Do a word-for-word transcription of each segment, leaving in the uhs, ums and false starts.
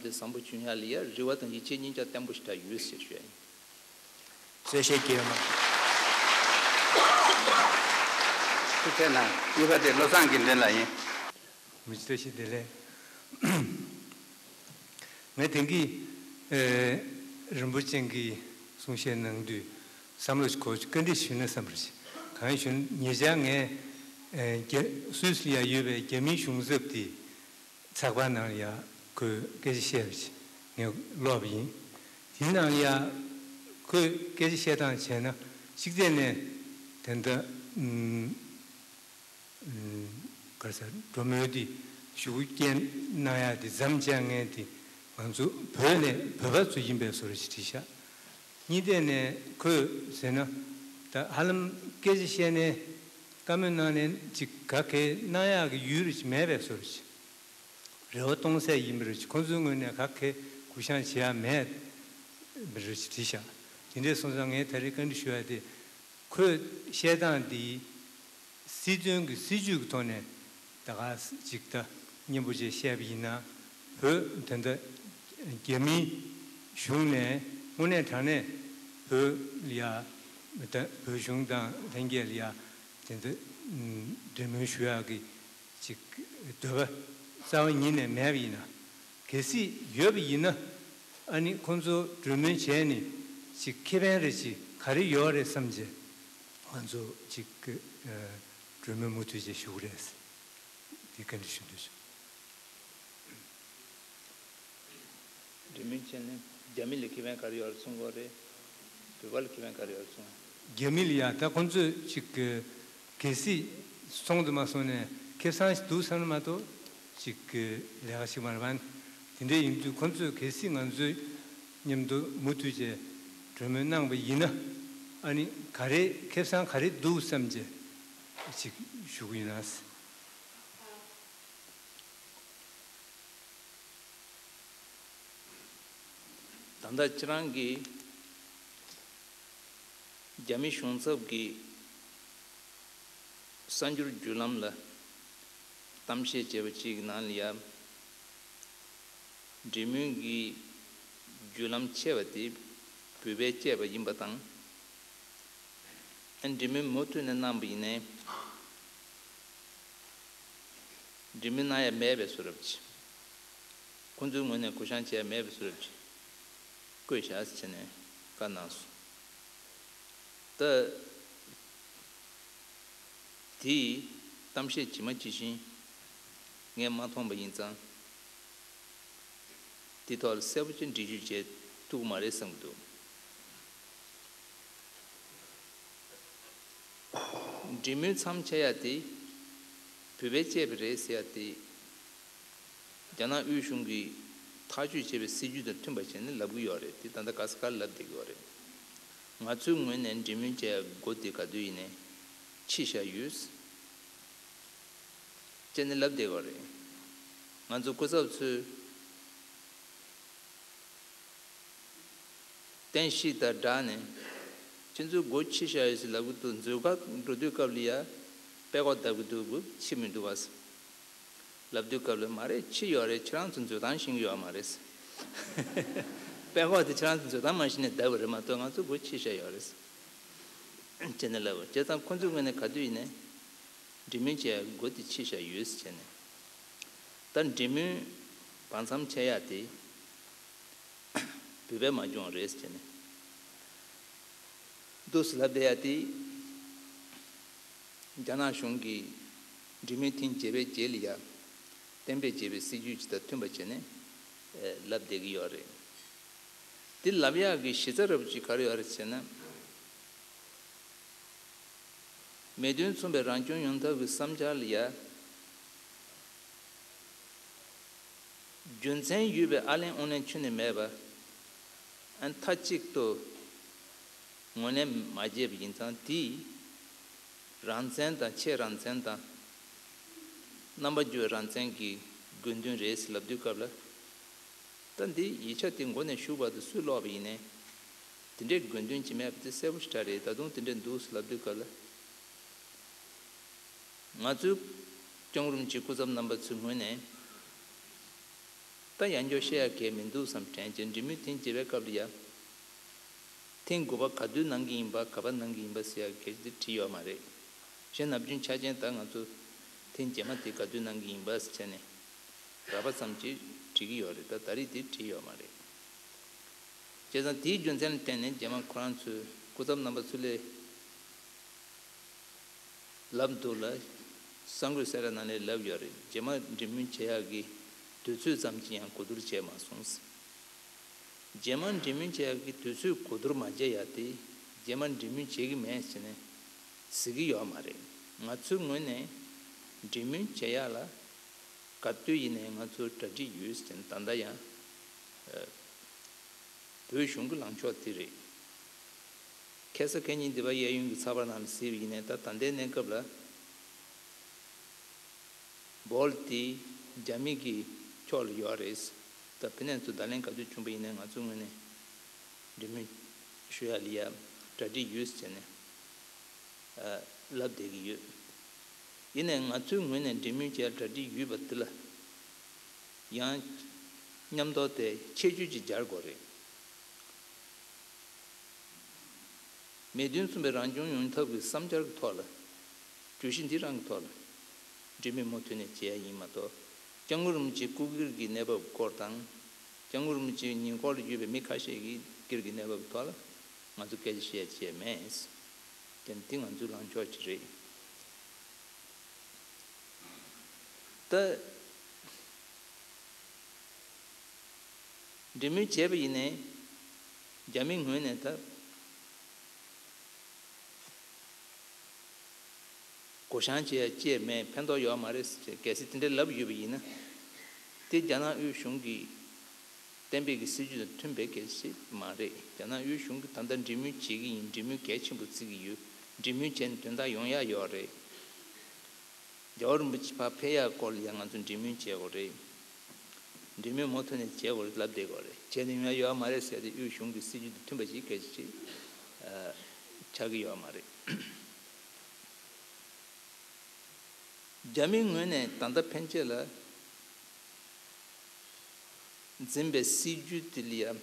དེ་བཟང་པོ་བྱུང་ཡ་ལ་ཡ་རེ་བ་དང་ཡིད་ཆེས་གཉིས་ཀ་བརྟན་པོ་ཞིག་ད་ཡོད་ཟེར་ཞུ་ཡ་ཡིན། གསལ་བཤད་རྒྱས་མ། ཐུགས་རྗེ་གནང་། གཉིས་པ་དེ་བློ་བཟང་དགེ་འདུན་ལགས་ཡིན། མི་ཚེ་ཞིག་བདེ་ལེགས། ངས་དེང་གི་ཨེ་རིན་པོ་ཆེ་གིས་གསུང་བཤད་གནང་དུས་བསམ་བློ་ཞིག་འཁོར། བཀའ་འདྲི་ཞུས་ན་བསམ་པ་ཞིག། གང་ཡིན་ཞུ་ན་ཉེ་ཆར་ངས་ཨེ་རྒྱ་སུད་སི་ལ་ཡ་ཡོད་པའི་རྒྱ་མིའི་གཞུང་ཚབ་དེ་ཚགས་པར་ནང་ལ་ཡ་ཁོས་སྐད་ཆ་བཤད་པ་ཞིག་ངས་ཀློག་པ་ཡིན། དེའི་ནང་ལ་ཡ་ཁོས་སྐད་ཆ་བཤད་སྟངས་བྱས་ན་གཅིག་བལྟས་ནས་དེ་འདྲ་ཨུམ། ག་རེ་ཟེར། གྲོས་མོལ་འདི་ཞུ་སྐྱོན་གནང་ཡ་འདི་མཚམས་བཅད་མཁན་འདི་ང་ཚོ་བོད་ནས་བོད་པ་ཚོ་ཡིན་པའི་བཟོ་འདྲ་ཞིག་བྲིས་ཤག། གཉིས་ཐད་ནས་ཁོས་ཟེར་ན་ད་ཧ་ལམ་སྐད་ཆ་བཤད་ནས་བཀའ་མོལ་གནང་ནས་ཅིག་ག་གེ་གནང་ཡག་གི་ཡུལ་རེ་ཞིག་མེད་པའི་བཟོ་འདྲ་ཞིག། རེ་བ་སྟོང་ཟད་ཡིན་པ་རེ་ཞིག། ཁོང་ཚོའི་ངོས་ནས་ག་གེ་གུ་བཤངས་བྱེད་ཡག་མེད་པ་རེ་ཞིག་བྲིས་ཤག། དེ་འདྲས་སོང་ཙང་ངས་ད་རེས་བཀའ་འདྲི་ཞུ་ཡ་དེ། ཁོས་བཤད་སྟངས་འདི་སྲིད་དོན་གྱི་སྲིད་བྱུས་ཀྱི་ཐོག་ནས་ད་ག་ཅིག་ད་སྙན་པོ་བྱས་བཤད་པ་ཡིན་ན། བོད་དེ་འདྲ་རྒྱ་མིའི་གཞུང་ནས་དངོས་གནས་དྲང་གནས་བོད་ལ་ཡ་ད་བོད་གཞུང་དང་ལྷན་རྒྱས་ལ་ཡ་དེ་འདྲ་འབྲེལ་མོལ་ཞུ་ཡག་གི་ཅིག་འདོད་པ་རྩ་བ་ཉིད་ནས་མེད་པ་ཡིན་ན། གལ་སྲིད་ཡོད་པ་ཡིན་ན། ཨ་ནི་ཁོང་ཚོ་གྲོས་མོལ་བྱས་ནས་ཅིག་ཁེ་ཕན་རེ་ཅིག་ག་རེ་ཡོད་རེད་བསམ་བྱས་ང་ཚོ་ཅིག་ཨ་གྲོས་མོལ་མུ་མཐུད་བྱས་ཞུ་གི་རེད། དེ་བཀའ་འདྲི་ཞུ་འདོད་བྱུང་། གྲོས་མོལ་བྱས་ནས་རྒྱ་མི་ལ་ཁེ་ཕན་ག་རེ་ཡོད་རེད་གསུང་གི་ཡོད་རེད། བོད་པ་ལ་ཁེ་ཕན་ག་རེ་ཡོད་རེད་གསུང་། རྒྱ་མི་ལ་ཡ་ད་ཁོང་ཚོས་ཅིག་གལ་སྲིད་སོང་དུ་མ་སོང་ནས་ཁེ་བཟང་ཞིག་འདུག་བསམ་ན་མ་གཏོགས་ཅིག་ལས་ཀ་ཞིག་མ་རེད་པ། དེ་འདྲ་ཡིན་དུས་ཁོང་ཚོས་གལ་སྲིད་ང་ཚོའི་མཉམ་དུ་མུ་མཐུད་བྱས་གྲོས་མོལ་གནང་བ་ཡིན་ན། ཨ་ནི་ག་རེ་ཁེ་བཟང་ག་རེ་འདུག་བསམ་བྱས་ཅིག་ཞུ་གི་ཡིན་ན། ད་ལྟ་ཁྱེད་རང་གིས་རྒྱ་མི་གཞུང་ཚབ་ཀྱི་གསར་འགྱུར་བརྒྱུད་ལམ་ལ་གཏམ་བཤད་བྱས་པ་གཅིག་གི་ནང་ལ་ཡ། འབྲེལ་མོལ་གྱི་བརྒྱུད་ལམ་ཆད་པ་དེ་བོད་པས་བཅད་པ་ཡིན་པ་དང་། ཨ་འབྲེལ་མོལ་མུ་མཐུད་ནས་གནང་བ་ཡིན་ནའི། འབྲེལ་མོལ་གནང་ཡ་མེད་པའི་བཟོ་འདྲ་ཅིག། ཁོང་ཚོའི་ངོས་ནས་གུ་བཤངས་བྱས་ཡ་མེད་པའི་བཟོ་འདྲ་ཅིག་བཀོད་བཞག་ཟེར་ནས་བཀའ་གནང་སོང་། ད་དེ་གཏམ་བཤད་ཇི་མ་ཇི་བཞིན་ངས་མ་མཐོང་པ་ཡིན་ཙང་། དེ་ཐོག་ལ་གསལ་པོ་ཅིག་འགྲེལ་བརྗོད་བྱེད་ཐུབ་ཀྱི་མ་རེད་བསམ་གྱི་འདུག། འབྲེལ་མོལ་མཚམས་ཆད་ཡ་དེ་བོད་པས་བཅད་པ་རེད་ཟེར་ཡ་དེ། རྒྱ་ནག་དབུས་གཞུང་གིས་ཐག་གཅོད་བྱས་པའི་སྲིད་ཇུས་དང་མཐུན་པ་བྱས་ནས་ལབ་ཀྱི་ཡོད་རེད། དེ་ད་ལྟ་ག་ས་ག་ལ་ལབ་བསྡད་ཀྱི་ཡོད་རེད། ང་ཚོའི་ངོས་ནས་འབྲེལ་མོལ་བྱས་ཡ་སྒོ་དེ་ག་དུས་ཡིན་ནའི་ཕྱེ་བཞག་ཡོད། བྱས་ནས་ལབ་བསྡད་ཡོད་རེད། ང་ཚོ་སྐུ་ཚབ་ཚོས་གཏན་གཞི་དང་སྦྲགས་ནས་ཁྱེད་ཚོས་སྒོ་ཕྱེ་བཞག་ཡོད་ཟེར་ལབ་ཀྱི་འདུག། མཛོད་ཁང་འགྲོ་དུས་སྐབས་ལ་ཡ་པད་ཀོག་བརྡབ་ཀྱི་འདུག། སྒོ་ཕྱེ་མི་འདུག་བ་ཟེར་ལབ་དུས་སྐབས་ལ། མ་རེད། ཕྱེ་ཡོད་རེད། ཁྱེད་རང་ཚོ་མཛོད་སྟངས་ཤེས་ཀྱི་ཡོད་མ་རེད་ཟེར། པད་ཀོག་དེ་ཁྱེད་རང་ཚོ་མཛོད་སྟངས་མ་ཤེས་ནས་བརྡབས་པ་རེད་མ་གཏོགས་ང་ཚོ་སྒོ་ཕྱེ་བཞག་ཡོད་རེད་ཟེར། བྱས་ནས་ལབ་པ་བྱས་ཙང་ཁོ་ཚོའི་ངོས་ནས་ག་དུས་ཡིན་ནའི་འབྲེལ་མོལ་བྱས་སྒོ་དེ་ཕྱེ་བཞག་ཡོད་ཟེར་བྱས་ནས། ད་འབྲེལ་མོལ་བར་མཚམས་ཆད་ཡ་དེ་བོད་པས་མ་སྦྱོང་རེད་ཟེར་བྱས་ནས་འདུག་སེ་ལབ་བསྡད་ཡ་དེ། རྒྱ་ནག་གཞུང་གིས་འབྲེལ་མོལ་ཐེངས་བརྒྱད་པའི་རྗེས་ལ་ཡ་གཏན་འབེབས་བྱས་པའི་སྲིད་ཇུས་ཅིག་དང་མཐུན་པ་བྱས་ནས་ལབ་བསྡད་ཀྱི་ཡོད་རེད། འདི་ལབ་ཡག་གི་གཞི་རྩ་རབ་ཅིག་ག་རེ་ཡོད་རེད་ཟེར་ན། མེས་དོན་མཚུངས་པའི་རང་སྐྱོང་ཡོང་ཐབས་ཀྱི་བསམ་འཆར་ལ་ཡ། རྒྱུ་མཚན་ཡོད་པའི་ཨ་ལན་ཨུ་ལན་ཁྱོན་ནས་མེད་པ། ཨ་མཐའ་གཅིག་ཏུ་ངོས་ལེན་མ་བྱས་པ་ཡིན་ཙང་དེས་རང་བཙན་དང་ཆེས་རང་བཙན་དང་རྣམ་པ་འགྱུར་བའི་རང་བཙན་གྱི་དགོས་འདུན་རེད་ཟེར་ལབ་དུས་སྐབས་ལ། ད་འདི་ཡིག་ཆ་དེ་མགོ་ནས་གཞུག་བར་དུ་སུས་ཀློག་པ་ཡིན་ནའི་དེ་འདྲའི་དགོས་འདུན་ཅིག་མེད་པ་དེ་གསལ་པོ་ཞེ་དྲག་རེད། ད་དུང་དེ་འདྲ་འདུག་ཟེར་ལབ་དུས་སྐབས་ལ། ང་ཚོའི་སྐྱོང་རིམ་གྱི་སྐུ་ཚབ་རྣམ་པ་ཚོའི་ངོས་ནས་ ད་ཡང་བསྐྱར་བཤད་ཡག་གལ་མི་འདུག་བསམ་དྲན་བྱས། འབྲེལ་མོལ་ཐེངས་བརྒྱད་པའི་སྐབས་ལ་ཡ། ཐེངས་དགུ་པ་ག་དུས་གནང་གི་ཡིན་པ། ག་པར་གནང་གི་ཡིན་པ་ཟེར་ཡག་གལ་ཏེ་བྲིས་ཡོད་མ་རེད། གཞན་ནམ་རྒྱུན་ཆ་ཅན་ད་ང་ཚོ་ཐེངས་རྗེས་མ་དེ་ག་དུས་གནང་གི་ཡིན་པ་ཟེར་བྱས་ནས་རགས་པ་ཙམ་ཅིག་བྲིས་ཀྱི་ཡོད་རེད། ད་ད་རེས་དེ་བྲིས་ཡོད་མ་རེད། བྱས་ཙང་དེའི་རྒྱུ་མཚན་ལ་བརྟེན་ནས་རྗེས་མ་ཁོ་རང་ཚོའི་སྐུ་ཚབ་རྣམ་པ་ཚོ་ལས་ལབ་འདུག་ལ། གསར་འགོད་གསལ་བསྒྲགས་ནང་ལས་ལབ་ཡོད་རེད། རྗེས་མ་འབྲེལ་མོལ་བྱེད་ཡག་གི་དུས་ཚོད་ཙམ་ཅིག་ཡང་གོ་བསྡུར་བྱས་མ་སོང་། རྗེས་མ་འབྲེལ་མོལ་བྱེད་ཡག་གི་དུས་ཚོད་གོ་བསྡུར་མ་བྱས་ཡ་དེ་རྗེས་མ་འབྲེལ་མོལ་བྱེད་ཀྱི་མེད་ཟེར་ནས་ཟེར་གྱི་ཡོད་མ་རེད། ང་ཚོའི་ངོས་ནས་འབྲེལ་མོལ་བྱེད་ཡག་ལ་ག་དུས་ཡིན་ནའི་ང་ཚོ་གྲ་སྒྲིག་ཡོད་ཟེར་ནས་ད་ལྟ་ཡང་བོད་གཞུང་གི་ལངས་ཕྱོགས་དེ་རེད། ཁ་སང་ཁ་ཉིན་འདི་པ་གཡས་གཡོན་གྱི་ཚགས་པར་ནང་ལ་གཟིགས་པ་ཡིན་ནའི་ད་ད་ལྟའི་གནས་སྐབས་ལ་འབོལ་དེ་རྒྱ་མི་གི་ཕྱོགས་ལ་ཡོད་རེད། ད་ཕ་ནས་ཚུར་བརྡ་ལན་ག་དུས་བྱུང་པ་ཡིན་ནའི་ང་ཚོའི་ངོས་ནས་འབྲེལ་མོལ་ཞུ་ཡ་ལ་ཡ་གྲ་སྒྲིག་ཡོད་ཟེར་ནས་ལབ་བསྡད་ཀྱི་ཡོད། ཡིན་ནའི་ང་ཚོའི་ངོས་ནས་འབྲེལ་མོལ་བྱེད་ཡ་གྲ་སྒྲིག་ཡོད་པ་དེ་ལ་ཡང་མཉམ་དུ་དེ་ཆེད་བརྗོད་ཅིག་སྦྱར་དགོས་རེད། མེས་སྟོན་གསུམ་པའི་རང་སྐྱོང་ཡོང་ཐབས་ཀྱི་བསམ་འཆར་གྱི་ཐོག་ལ། བརྗོད་གཞི་འདི་རང་གི་ཐོག་ལ་འབྲེལ་མོལ་མུ་མཐུད་ནས་བྱེད་ཡ་ཡིན་མ་གཏོགས། སྐྱབས་མགོན་རིན་པོ་ཆེ་སྐུ་སྒེར་གྱི་གནས་བབ་སྐོར་དང་། སྐྱབས་མགོན་རིན་པོ་ཆེའི་ཉེ་འཁོར་ལ་ཡོད་པའི་མི་ཁ་ཤས་ཀྱི་སྒེར་གྱི་གནས་བབ་ཐོག་ལ་ང་ཚོ་སྐད་ཆ་བཤད་ཡ་བྱས་མེད། དེ་འདི་ང་ཚོའི་ལངས་ཕྱོགས་ཅིག་རེད། ད། འབྲེལ་མོལ་བྱས་པ་ཡིན་ནའི་རྒྱ་མིའི་ངོས་ནས་ད་བགོ་བཤའ་བྱེད་ཡ་ཅི་ཡང་མེད། ཕན་ཐོགས་ཡོད་མ་རེད་ཟེར། གལ་སྲིད་དེ་འདྲ་ལབ་ཡོད་པ་ཡིན་ན། དེ་རྒྱ་ནག་དབུས་གཞུང་གི་གཏན་འབེབས་ཀྱི་སྲིད་ཇུས་དང་མཐུན་པའི་སྐད་ཆ་མ་རེད། རྒྱ་ནག་དབུས་གཞུང་གིས་ད་ལྟ་འབྲེལ་མོལ་བྱེད་ཀྱི་ཡིན། འབྲེལ་མོལ་གལ་ཆེན་པོ་བརྩི་གི་ཡོད། འབྲེལ་མོལ་བྱས་ནས་དོན་དག་ཡོང་ཡ་ཡོད་རེད། རྒྱལ་བ་རིན་པོ་ཆེ་ཕར་ཕེབས་ཡག་སྐོར་ལ་ཡང་ང་ཚོ་འབྲེལ་མོལ་བྱེད་དགོས་རེད། འབྲེལ་མོལ་མུ་མཐུད་ནས་བྱེད་དགོས་རེད་ལབ་བསྡད་དགོས་རེད། བྱས་ནས་ཡོང་ཡ་ཡོད་མ་རེད་ཟེར་ཏེ་དབུས་གཞུང་གི་སྲིད་ཇུས་དང་མཐུན་པ་ཞིག་སྐད་ཆ་ཅིག་ཨ་ཆགས་ཀྱི་ཡོད་མ་རེད། རྒྱ་མིའི་ངོས་ནས་ད་ལྟ་ཕན་ཆད་ལ་འཛིན་པའི་སྲིད་ཇུས་དེ་ལ་ཡང་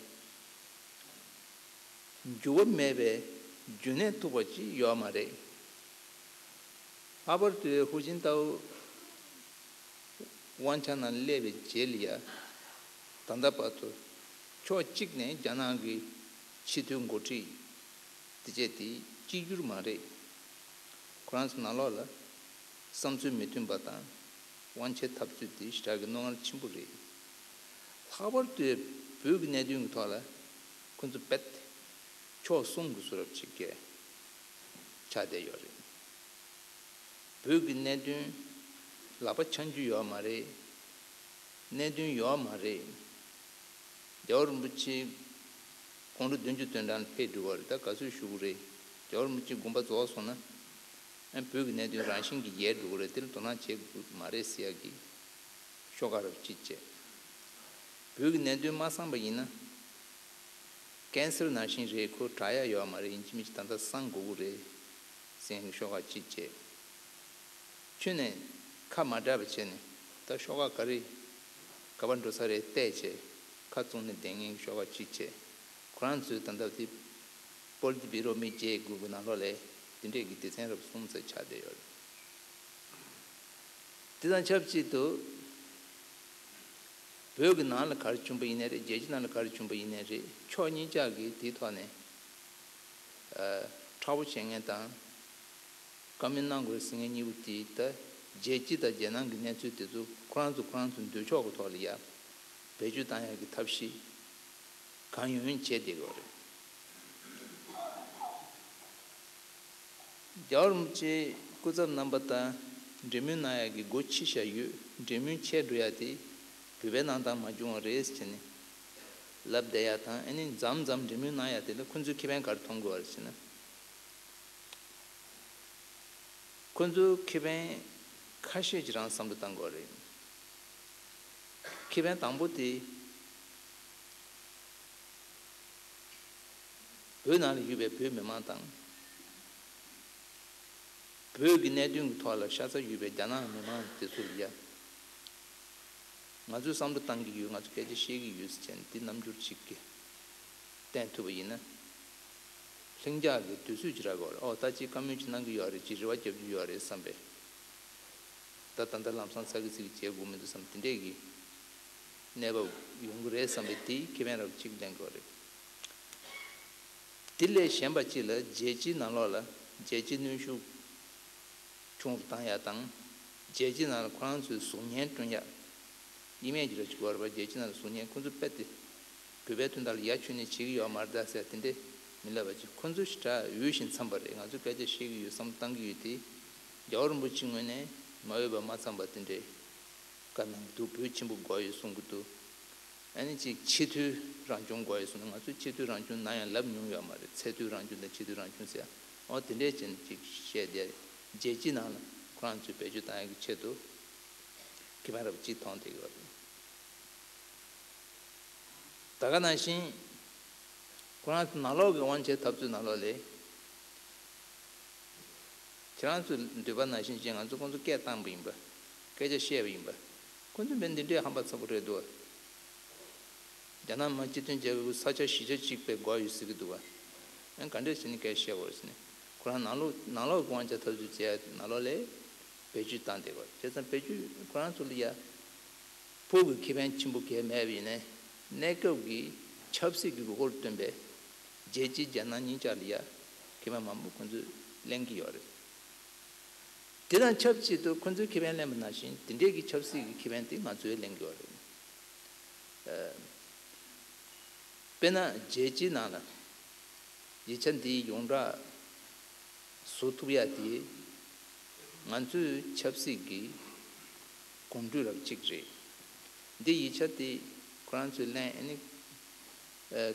འགྱུར་བ་མེད་པའི་རྒྱུན་གནས་ཐུབ་པ་ཅིག་ཡོད་མ་རེད། ལྷག་པར་དུ་ཧུའུ་ཅིན་ཐའོ་དབང་ཆ་ནང་སླེབས་པའི་རྗེས་ལ་ཡང་ད་ལྟ་བར་དུ་ཕྱོགས་གཅིག་ནས་རྒྱ་ནག་གི་ཕྱི་དོན་འགོ་ཁྲིད་དེ་བྱས་ཏེ་གཅིག་གྱུར་མ་རེད། ཁོ་རང་ཚོ་ནང་ལོགས་ལ་བསམ་ཚུལ་མི་མཐུན་པ་དང་དབང་ཆའི་འཐབ་རྩོད་དེ་ཞེ་དྲག་གི་རྣོ་ངར་ཆེན་པོ་རེད། ལྷག་པར་དུ་བོད་ཀྱི་གནད་དོན་གྱི་ཐོག་ལ་ཁོ་ཚོ་རྦད་དེ་ཕྱོགས་གསུམ་གྱི་བཟོ་འདྲ་ཅིག་གི་ཆགས་བསྡད་ཡོད་རེད། བོད་ཀྱི་གནད་དོན་ལག་པ་འཆང་རྒྱུ་ཡོད་མ་རེད། གནད་དོན་ཡོད་མ་རེད། རྒྱལ་བ་རིན་པོ་ཆེ་དགུང་ལོ་བདུན་ཅུ་དོན་གྲངས་ཕེབས་འགྲོ་བ་རེད། ད་ག་ཚོད་བཞུགས་རེད། རྒྱལ་བ་རིན་པོ་ཆེ་དགོངས་པ་རྫོགས་སོང་ན་ཨ་བོད་ཀྱི་གནད་དོན་རང་བཞིན་གྱིས་ཡལ་འགྲོ་གི་རེད། དེ་ལ་དོ་སྣང་བྱེད་དགོས་མ་རེད་ཟེར་ཡག་གི་ཤོག་ཁག་རབ་གཅིག་བྱས། བོད་ཀྱི་གནད་དོན་མ་གསང་པ་ཡིན་ན། ཀན་སར་ནང་བཞིན་རེད། ཁོ་དྲག་ཡག་ཡོད་མ་རེད། ཡིན་གཅིག་མིན་གཅིག་ད་ལྟ་གསང་དགོས་ཀྱི་རེད་ཟེར་ཡག་གི་ཤོག་ཁག་གཅིག་བྱས། ཁྱོན་ནས་ཁ་མ་གྲགས་པ་བྱས་ནས་ད་ཤོག་ཁག་ག་རེ་ག་པར་འགྲོ་ས་རེད་བལྟས་བྱས་ཁ་བཙུམ་ནས་བསྡད་མཁན་གྱི་ཤོག་ཁག་གཅིག་བྱས། ཁོ་རང་ཚོའི་ད་ལྟ་དེ་པོ་ལིཊ་བྷི་རོ་མི་བརྒྱད་དགུ་གི་ནང་ལོགས་ལ་དེ་འདྲས་ཀྱི་སྡེ་ཚན་རབ་གསུམ་ཙམ་ཆགས་བསྡད་ཡོད་རེད། དེ་དང་ཆབས་ཅིག་ཏུ་བོད་ཀྱི་ནང་ལ་ག་རེ་བྱུང་པ་ཡིན་ནའི་རེད། རྒྱལ་སྤྱི་ནང་ལ་ག་རེ་བྱུང་པ་ཡིན་ནའི་རེད། ཕྱོགས་གཉིས་ཆ་གིས་དེའི་ཐོག་ནས་ཨ་མཁྲེགས་པོ་བྱེད་མཁན་དང་། བཀའ་མོལ་གནང་དགོས་ཟེར་མཁན་གཉིས་པོ་དེ་ད་རྒྱལ་སྤྱི་དང་རྒྱལ་ནང་གི་གནས་ཚུལ་དེ་ཚོ་ཁོ་རང་ཚོ་ཁོ་རང་ཚོ་འདོད་ཕྱོགས་ཀྱི་ཐོག་ལ་ཡ་བེད་སྤྱོད་བཏང་ཡག་གི་ཐབས་ཤེས་གང་ཡོང་ཡོང་བྱས་བསྡད་ཡོད་རེད། རྒྱལ་བ་རིན་པོ་ཆེའི་སྐུ་ཚབ་རྣམ་པ་དང་འབྲེལ་མོལ་གནང་ཡག་གི་སྒོ་ཕྱེ་བཞག་ཡོད། འབྲེལ་མོལ་བྱས་འགྲོ་ཡག་དེ་བོད་པའི་གནང་སྟངས་མ་བྱུང་བ་རེད་ཟེར་ནས་ལབ་བསྡད་ཡག་དང་། ཨ་ནི་མཚམས་མཚམས་འབྲེལ་མོལ་གནང་ཡག་དེ་ལ་ཁོ་ཚོས་ཁེ་ཕན་ག་རེ་མཐོང་དགོས་པ་རེད་ཟེར་ན། ཁོ་ཚོའི་ཁེ་ཕན་ཁ་ཤས་ཅིག་རང་བསམ་བློ་བཏང་དགོས་རེད། ཁེ་ཕན་དང་པོ་དེ་བོད་ནང་ལ་ཡོད་པའི་བོད་མི་མང་དང་། བོད་ཀྱི་གནད་དོན་གྱི་ཐོག་ལ་ཤ་ཚ་ཡོད་པའི་རྒྱ་ནག་མི་མང་དེ་ཚོ་ལ་ཡ། ང་ཚོས་བསམ་བློ་བཏང་གི་ཡོད། ང་ཚོས་སྐད་ཆ་བཤད་ཀྱི་ཡོད་ཟེར་བྱས་ནས་འདི་རྣམ་འགྱུར་གཅིག་གིས་བསྟན་ཐུབ་པ་ཡིན་ན། ལྷིང་འཇགས་ཀྱི་དུས་ཚོད་ཅིག་རག་གི་ཡོད་རེད། ཨོ་ད་ཅིག་བཀའ་མོལ་ཅིག་གནང་གི་ཡོད་རེད། ཅིག་རེ་བ་རྒྱབ་རྒྱུ་ཡོད་རེད་བསམ་པས། ད་ད་ལྟ་ལམ་སང་ཚ་གི་ཚིག་བྱེད་དགོས་མི་འདུག་བསམ་དེ་འདྲས་ཀྱི་གནས་བབ་ཡོང་གི་རེད་བསམ་པས་དེའི་ཁེ་ཕན་རབ་གཅིག་ལེན་དགོས་རེད། དེ་ལས་གཞན་པ་གཅིག་ལ་རྒྱལ་སྤྱིའི་ནང་ལོགས་ལ་རྒྱལ་སྤྱིའི་གནོན་ཤུགས་ཆུང་རུ་བཏང་ཡག་དང་། རྒྱལ་སྤྱིའི་ནང་ལ་ཁོ་རང་ཚོའི་གཟུགས་བརྙན་བསྐྲུན་ཡག་ཨི་མེ་ཇི་ར་ཅིག་དགོས་རེད་པ། རྒྱལ་སྤྱིའི་ནང་ལ་གཟུགས་བརྙན་ཁོ་ཚོ་དཔེ་དེ་བོད་པའི་དོན་དག་ལ་ཡ་ཁྱོན་ནས་བྱེད་ཀྱི་ཡོད་མ་རེད་ད་ཟེར་དེ་འདྲས་མི་ལབ་པ་ཅིག་ཁོ་ཚོ་ཞེ་དྲག་འོས་ཤིང་འཚམས་པ་རེད། ང་ཚོས་སྐད་ཆ་བཤད་ཀྱི་ཡོད་བསམ་བཏང་གི་ཡོད་དེ། རྒྱལ་བ་རིན་པོ་ཆེའི་ངོས་ནས་མ་འོས་པ་མ་འཚམས་པ་དེ་འདྲས་བཀའ་གནང་གི་འདུག་བོད་ཆེན་པོ་དགོས་ཡོད་གསུང་གི་འདུག་ཨ་ནི་ཅིག་ཆེས་མཐོའི་རང་སྐྱོང་དགོས་ཡོད་གསུང་ནས། ང་ཚོས་ཆེས་མཐོའི་རང་སྐྱོང་ནམ་ཡང་ལབ་མྱོང་ཡོད་མ་རེད། ཚད་མཐོའི་རང་སྐྱོང་དང་ཆེས་མཐོའི་རང་སྐྱོང་ཟེར། འོ་དེ་འདྲས་བྱས་ནས་ཅིག་བཤད་བསྡད། རྒྱལ་སྤྱིའི་ནང་ལ་ཁོ་རང་ཚོས་བེད་སྤྱོད་བཏང་ཡག་གི་ཆེད་དུ་ཁེ་ཕན་རབ་གཅིག་མཐོང་བསྡད་ཡོད་རེད། ད་ག་ནང་བཞིན་ཁོ་རང་ཚོ་ནང་ལོགས་ཀྱི་དབང་ཆའི་འཐབ་རྩོད་ནང་ལོགས་ལ། ཁྱེད་རང་ཚོའི་འདོད་པ་ནང་བཞིན་བྱས་ང་ཚོ་ཁོང་ཚོ་སྐད་བཏང་པ་ཡིན་པ། སྐད་ཆ་བཤད་པ་ཡིན་པ། ཁོང་ཚོ་མི་འདི་འདྲའི་ཧམ་པ་ཚ་པོ་རེད་འདུག་རྒྱ་ནག་མི་སྤྱི་མཐུན་རྒྱལ་ཁབ་ཀྱི་ས་ཆ་བཞི་ཆ་གཅིག་པའི་སྒོ་ཡོད་ཟེར་གྱི་འདུག་བ། ཨ་ག་འདྲས་བྱས་ནས་སྐད་བཤད་དགོས་རེད་ཟེར་ནས། ཁོ་རང་ནང་ལོགས་ནང་ལོགས་དབང་ཆ་འཐབ་རྩོད་བྱས་ནང་ལོགས་ལ་བེད་སྤྱོད་བཏང་བསྡད་དགོས་རེད། བྱས་ཙང་བེད་སྤྱོད་ཁོ་རང་ཚོ་ལ་ཡ། ཕུགས་ཀྱི་ཁེ་ཕན་ཆེན་པོ་གལ་མེད་པ་ཡིན་ནའི། གནས་སྐབས་ཀྱི་ཆབ་སྲིད་ཀྱི་དགོས་མཁོར་བསྟུན་པའི་རྒྱལ་སྤྱི་རྒྱལ་ནང་གཉིས་ཆར་ལ་ཡ་ཁེ་ཕན་མང་པོ་ཁོང་ཚོས་ལེན་གྱི་ཡོད་རེད། དེ་དང་ཆབས་ཅིག་ཏུ་ཁོང་ཚོས་ཁེ་ཕན་ལེན་པ་ནང་བཞིན་དེ་འདྲས་ཀྱི་ཆབ་སྲིད་ཀྱི་ཁེ་ཕན་དེ་ང་ཚོས་ལེན་གྱི་ཡོད་རེད། དཔེར་ན་རྒྱལ་སྤྱིའི་ནང་ལ་ཡིག་ཆ་འདི་ཡོངས་གྲགས་བཟོ་ཐུབ་ཡ་དེ་ང་ཚོའི་ཆབ་སྲིད་ཀྱི་གོམ་བགྲོད་རབ་གཅིག་རེད། འདི་ཡིག་ཆ་དེ་ཁོ་རང་ཚོས་ལན་ཨ་ནི་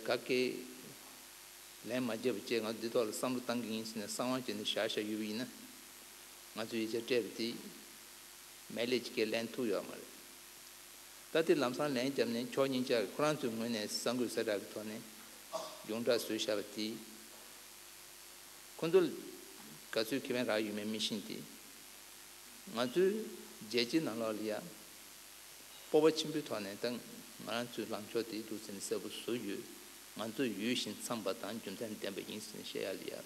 ག་གེ་ལན་མ་བརྒྱབ་པ་བཅས་ང་ཚོ་འདི་ཐོག་ལ་བསམ་བློ་བཏང་གི་ཡིན་ཟེར་ནས་གསང་བ་བྱས་ནས་བཞག་བཞག་ཡོད་པ་ཡིན་ན། ང་ཚོས་ཡིག་ཆ་སྤྲད་པ་དེ་མེད་ལས་ཅིག་གས་ལན་ཐུབ་ཡོད་མ་རེད། ད་དེ་ལམ་སང་ལན་བརྒྱབ་ནས་ཕྱོགས་གཉིས་ཆ་ཁོ་རང་ཚོའི་ངོས་ནས་གསར་འགོད་གསལ་བསྒྲགས་ཀྱི་ཐོག་ནས་ཡོངས་གྲགས་བཟོས་བཞག་པ་དེ། ཁོ་ཚོ་ག་ཚོད་ཁེ་ཕན་རག་ཡོད་མེད་མི་ཤེས་ཏེ། ང་ཚོའི་རྒྱལ་སྤྱིའི་ནང་ལོགས་ལ་ཡ་སྤོབས་པ་ཆེན་པོའི་ཐོག་ནས་ད་ང་རང་ཚོའི་ལངས་ཕྱོགས་དེ་འདུག་ཟེར་ནས་གསལ་པོ་བཟོ་ཡོད། ང་ཚོ་ཡོད་བཞིན་འཚམས་པ་དང་རྒྱུ་མཚན་ལྡན་པ་ཡིན་ཟེར་ནས་བཤད་ཡ་ལ་ཡ།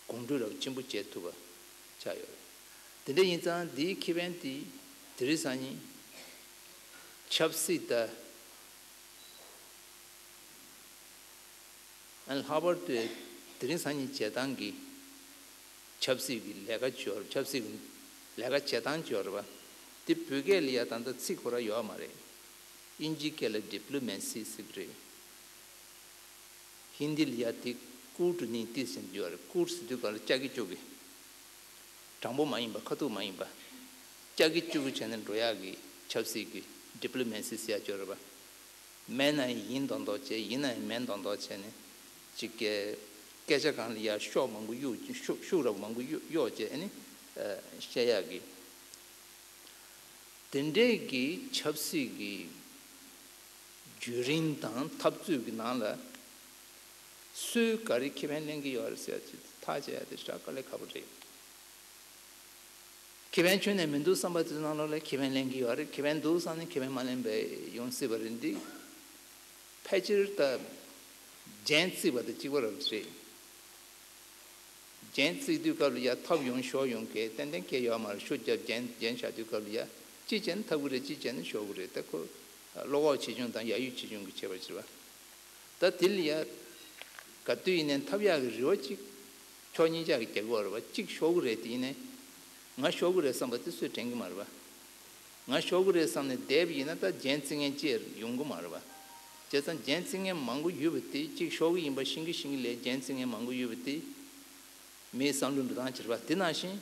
གོམ་བགྲོད་རབ་ཆེན་པོ་བྱེད་ཐུབ་པ་ཆགས་ཡོད་རེད། དེ་འདྲ་ཡིན་ཙང་འདིའི་ཁེ་ཕན་དེ་དེ་རིང་སང་ཉིན་ཆབ་སྲིད་དང་། ཨ་ནི་ལྷག་པར་དུ་དེ་རིང་སང་ཉིན་བྱེད་སྟངས་ཀྱི་ཆབ་སྲིད་ཀྱི་ལས་ཀ་བྱོས། ཆབ་སྲིད་ཀྱི་ལས་ཀ་བྱེད་སྟངས་བྱོས་རེད་པ། དེ་བོད་སྐད་ལ་ཡ་ད་ལྟ་ཚིག་ཁོ་ར་ཡོད་མ་རེད། དབྱིན་ཇིའི་སྐད་ལ་ཌི་པི་ལོ་མེ་སི་ཟེར་གྱི་རེད། ཧིན་དི་ལ་ཡ་དེ་ཀུ་ཊ་ནི་ཏི་ཟེར་གྱི་ཡོད་རེད། ཀུ་ཊ་ཟེར་དུས་ག་ལ་ལྕགས་ཀྱི་ཅུ་གི། དྲང་པོ་མ་ཡིན་པ། ཁ་ཐུག་མ་ཡིན་པ། ལྕགས་ཀྱི་ཅུ་གི་བྱས་ནས་འགྲོ་ཡག་གི་ཆབ་སྲིད་ཀྱི་ཌི་པི་ལོ་མེ་སི་ཟེར་ཡག་ཅིག་ཡོད་རེད་པ། མེད་ན་ཡང་ཡིན་མདོག་མདོག་བྱས། ཡིན་ན་ཡང་མེད་མདོག་མདོག་བྱས་ནས་ཅིག་གི་སྐད་ཆ་སྒང་ལ་ཡ་ཤུགས་མང་པོ་གཡུག་ཤུགས་ཤུགས་རབ་མང་པོ་གཡུག་གཡུག་བྱས་ཨ་ནི་བཤད་ཡག་གི། དེ་འདྲས་ཀྱི་ཆབ་སྲིད་ཀྱི་བརྒྱུད་རིམ་དང་འཐབ་རྩོད་ཀྱི་ནང་ལ་སུས་ག་རེ་ཁེ་ཕན་ལེན་གྱི་ཡོད་རེད་ཟེར་ཡག་ཅིག་ཐག་བཅད་ཡག་དེ་ཞེ་དྲག་དཀའ་ལས་ཁག་པོ་རེད། ཁེ་ཕན་ཁྱོན་ནས་མི་འདུག་བསམ་པ་དེ་ཚོ་ནང་ལོགས་ལ་ཁེ་ཕན་ལེན་གྱི་ཡོད་རེད། ཁེ་ཕན་འདུག་བསམ་ནས་ཁེ་ཕན་མ་ལེན་པ་ཡོང་སྲིད་པ་རེད། འདི་ཕལ་ཆེར་ད་རྒྱན་བརྩིགས་པ་དང་གཅིག་པ་རང་རེད། རྒྱན་བརྩིགས་དུས་སྐབས་ལ་ཡ་ཐབ་ཡོང་ཤོག་ཡོང་གི་ཏན་ཏན་སྐྱེ་ཡོད་མ་རེད། ཤུགས་རྒྱབ་རྒྱན་རྒྱན་བཞག་དུས་སྐབས་ལ་ཡ་གཅིག་བྱས་ན་ཐབ་ཀྱི་རེད། གཅིག་བྱས་ན་ཤོར་གི་རེད། ད་ཁོ་བློ་ཁོག་ཆེ་ཆུང་དང་ཡ་ཡུལ་ཆེ་ཆུང་གི་ཁྱད་པར་ཕྱེ་བ། ད་དེ་ལ་ཡ་ག་དུས་ཡིན་ནའི་འཐབ་ཡག་གི་རེ་བ་གཅིག་ཕྱོགས་གཉིས་ཆ་གི་རྒྱག་གི་ཡོད་རེད་པ། གཅིག་ཤོར་གི་རེད། དེ་ཡིན་ནའི་ང་ཤོར་གི་རེད་བསམ་པ་དེ་སུས་དྲན་གི་མ་རེད་པ། ང་ཤོར་གི་རེད་བསམ་ནས་བསྡད་པ་ཡིན་ན་ད་རྒྱན་བརྩི་མཁན་ཅིག་ཡོང་གི་མ་རེད་པ། བྱས་ཙང་རྒྱན་བརྩི་མཁན་མང་པོ་ཡོད་པ་དེ། གཅིག་ཤོར་གི་ཡིན་པ་ཤེས་ཀྱི་ཤེས་ཀྱི་ལས་རྒྱན་བརྩི་མཁན་མང་པོ་ཡོད་པ་དེ། མིའི་བསམ་བློའི་འགྲོ་སྟངས་ཅིག་རེད་པ། དེ་ནང་བཞིན་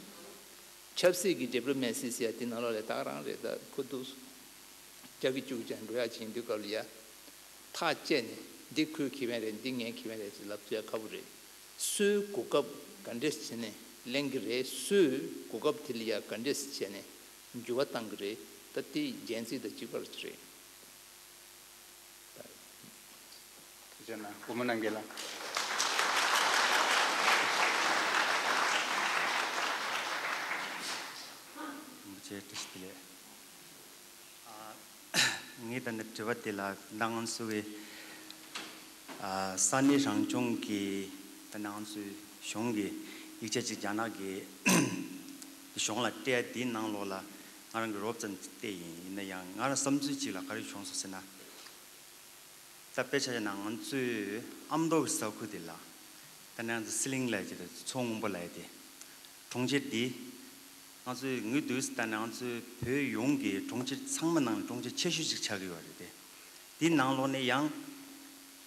ཆབ་སྲིད་ཀྱི་ཌི་པི་ལོ་མེ་སི་ཟེར་ཡ་དེ་ནང་ལོགས་ལ་ད་ག་རང་རེད། ད་ཁོ་འདུག་ལྕགས་ཀྱི་ཅུ་གི་ཅན་འགྲོ་ཡག་ཅིག་ཡིན་དུས་སྐབས་ལ་ཡ་ཐག་བཅད་ནས་འདི་ཁོའི་ཁེ་ཕན་རེད། འདི་ངའི་ཁེ་ཕན་རེད་ཅེས་ལབ་ཐུབ་ཡག་ཁག་པོ་རེད། སུའི་གོ་སྐབས་ག་འདྲས་བྱས་ནས་ལེན་གི་རེད། སུའི་གོ་སྐབས་དེ་ལ་ཡ་ག་འདྲས་བྱས་ནས་འགྱུར་བ་བཏང་གི་རེད། ད་དེ་རྒྱན་བརྩིས་དང་གཅིག་པ་རེད། ཐུགས་རྗེ་གནང་། སྐུ་ངོ་རྣམ་རྒྱལ་ལགས། ཆེ། བཀྲ་ཤིས་བདེ་ལེགས། ཨ། ངས་ད་ནི་དྲི་བ་དེ་ལ་ད་ང་ཚོ་གི། ཨ། ས་གནས་རང་སྐྱོང་གི་ད་ནི་ང་ཚོའི་གཞུང་གི་ཡིག་ཆ་ཅིག་རྒྱ་ནག་གི་གཞུང་ལ་སྤྲད་ཡ་དེའི་ནང་ལོགས་ལ་ང་རང་གི་རོབ་ཙམ་བལྟས་ཡིན། ཡིན་ན་ཡང་ང་རང་བསམ་ཚུལ་ཅིག་ལ་ག་རེ་བྱུང་སོང་ཟེར་ན། ད་དཔེ་ཆ་བཞག་ན་ང་ཚོའི་ཨ་མདོ་གི་ས་ཁུལ་དེ་ལ་ད་ནི་ང་ཚོ་སི་ལིང་ལབ་ཀྱི་རེད། མཚོ་སྔོན་པོ་ལབ་ཡ་དེ། གྲོང་ཁྱེར་འདི་ང་ཚོའི་ངོས་བསྡུས་ད་ནི་ང་ཚོའི་བོད་ཡོངས་ཀྱི་གྲོང་ཁྱེར་ཚང་མ་ནང་ནས་གྲོང་ཁྱེར་ཆེ་ཤོས་ཅིག་ཆགས་ཀྱི་ཡོད་རེད་དེ། འདི་ནང་ལོགས་ནས་ཡང་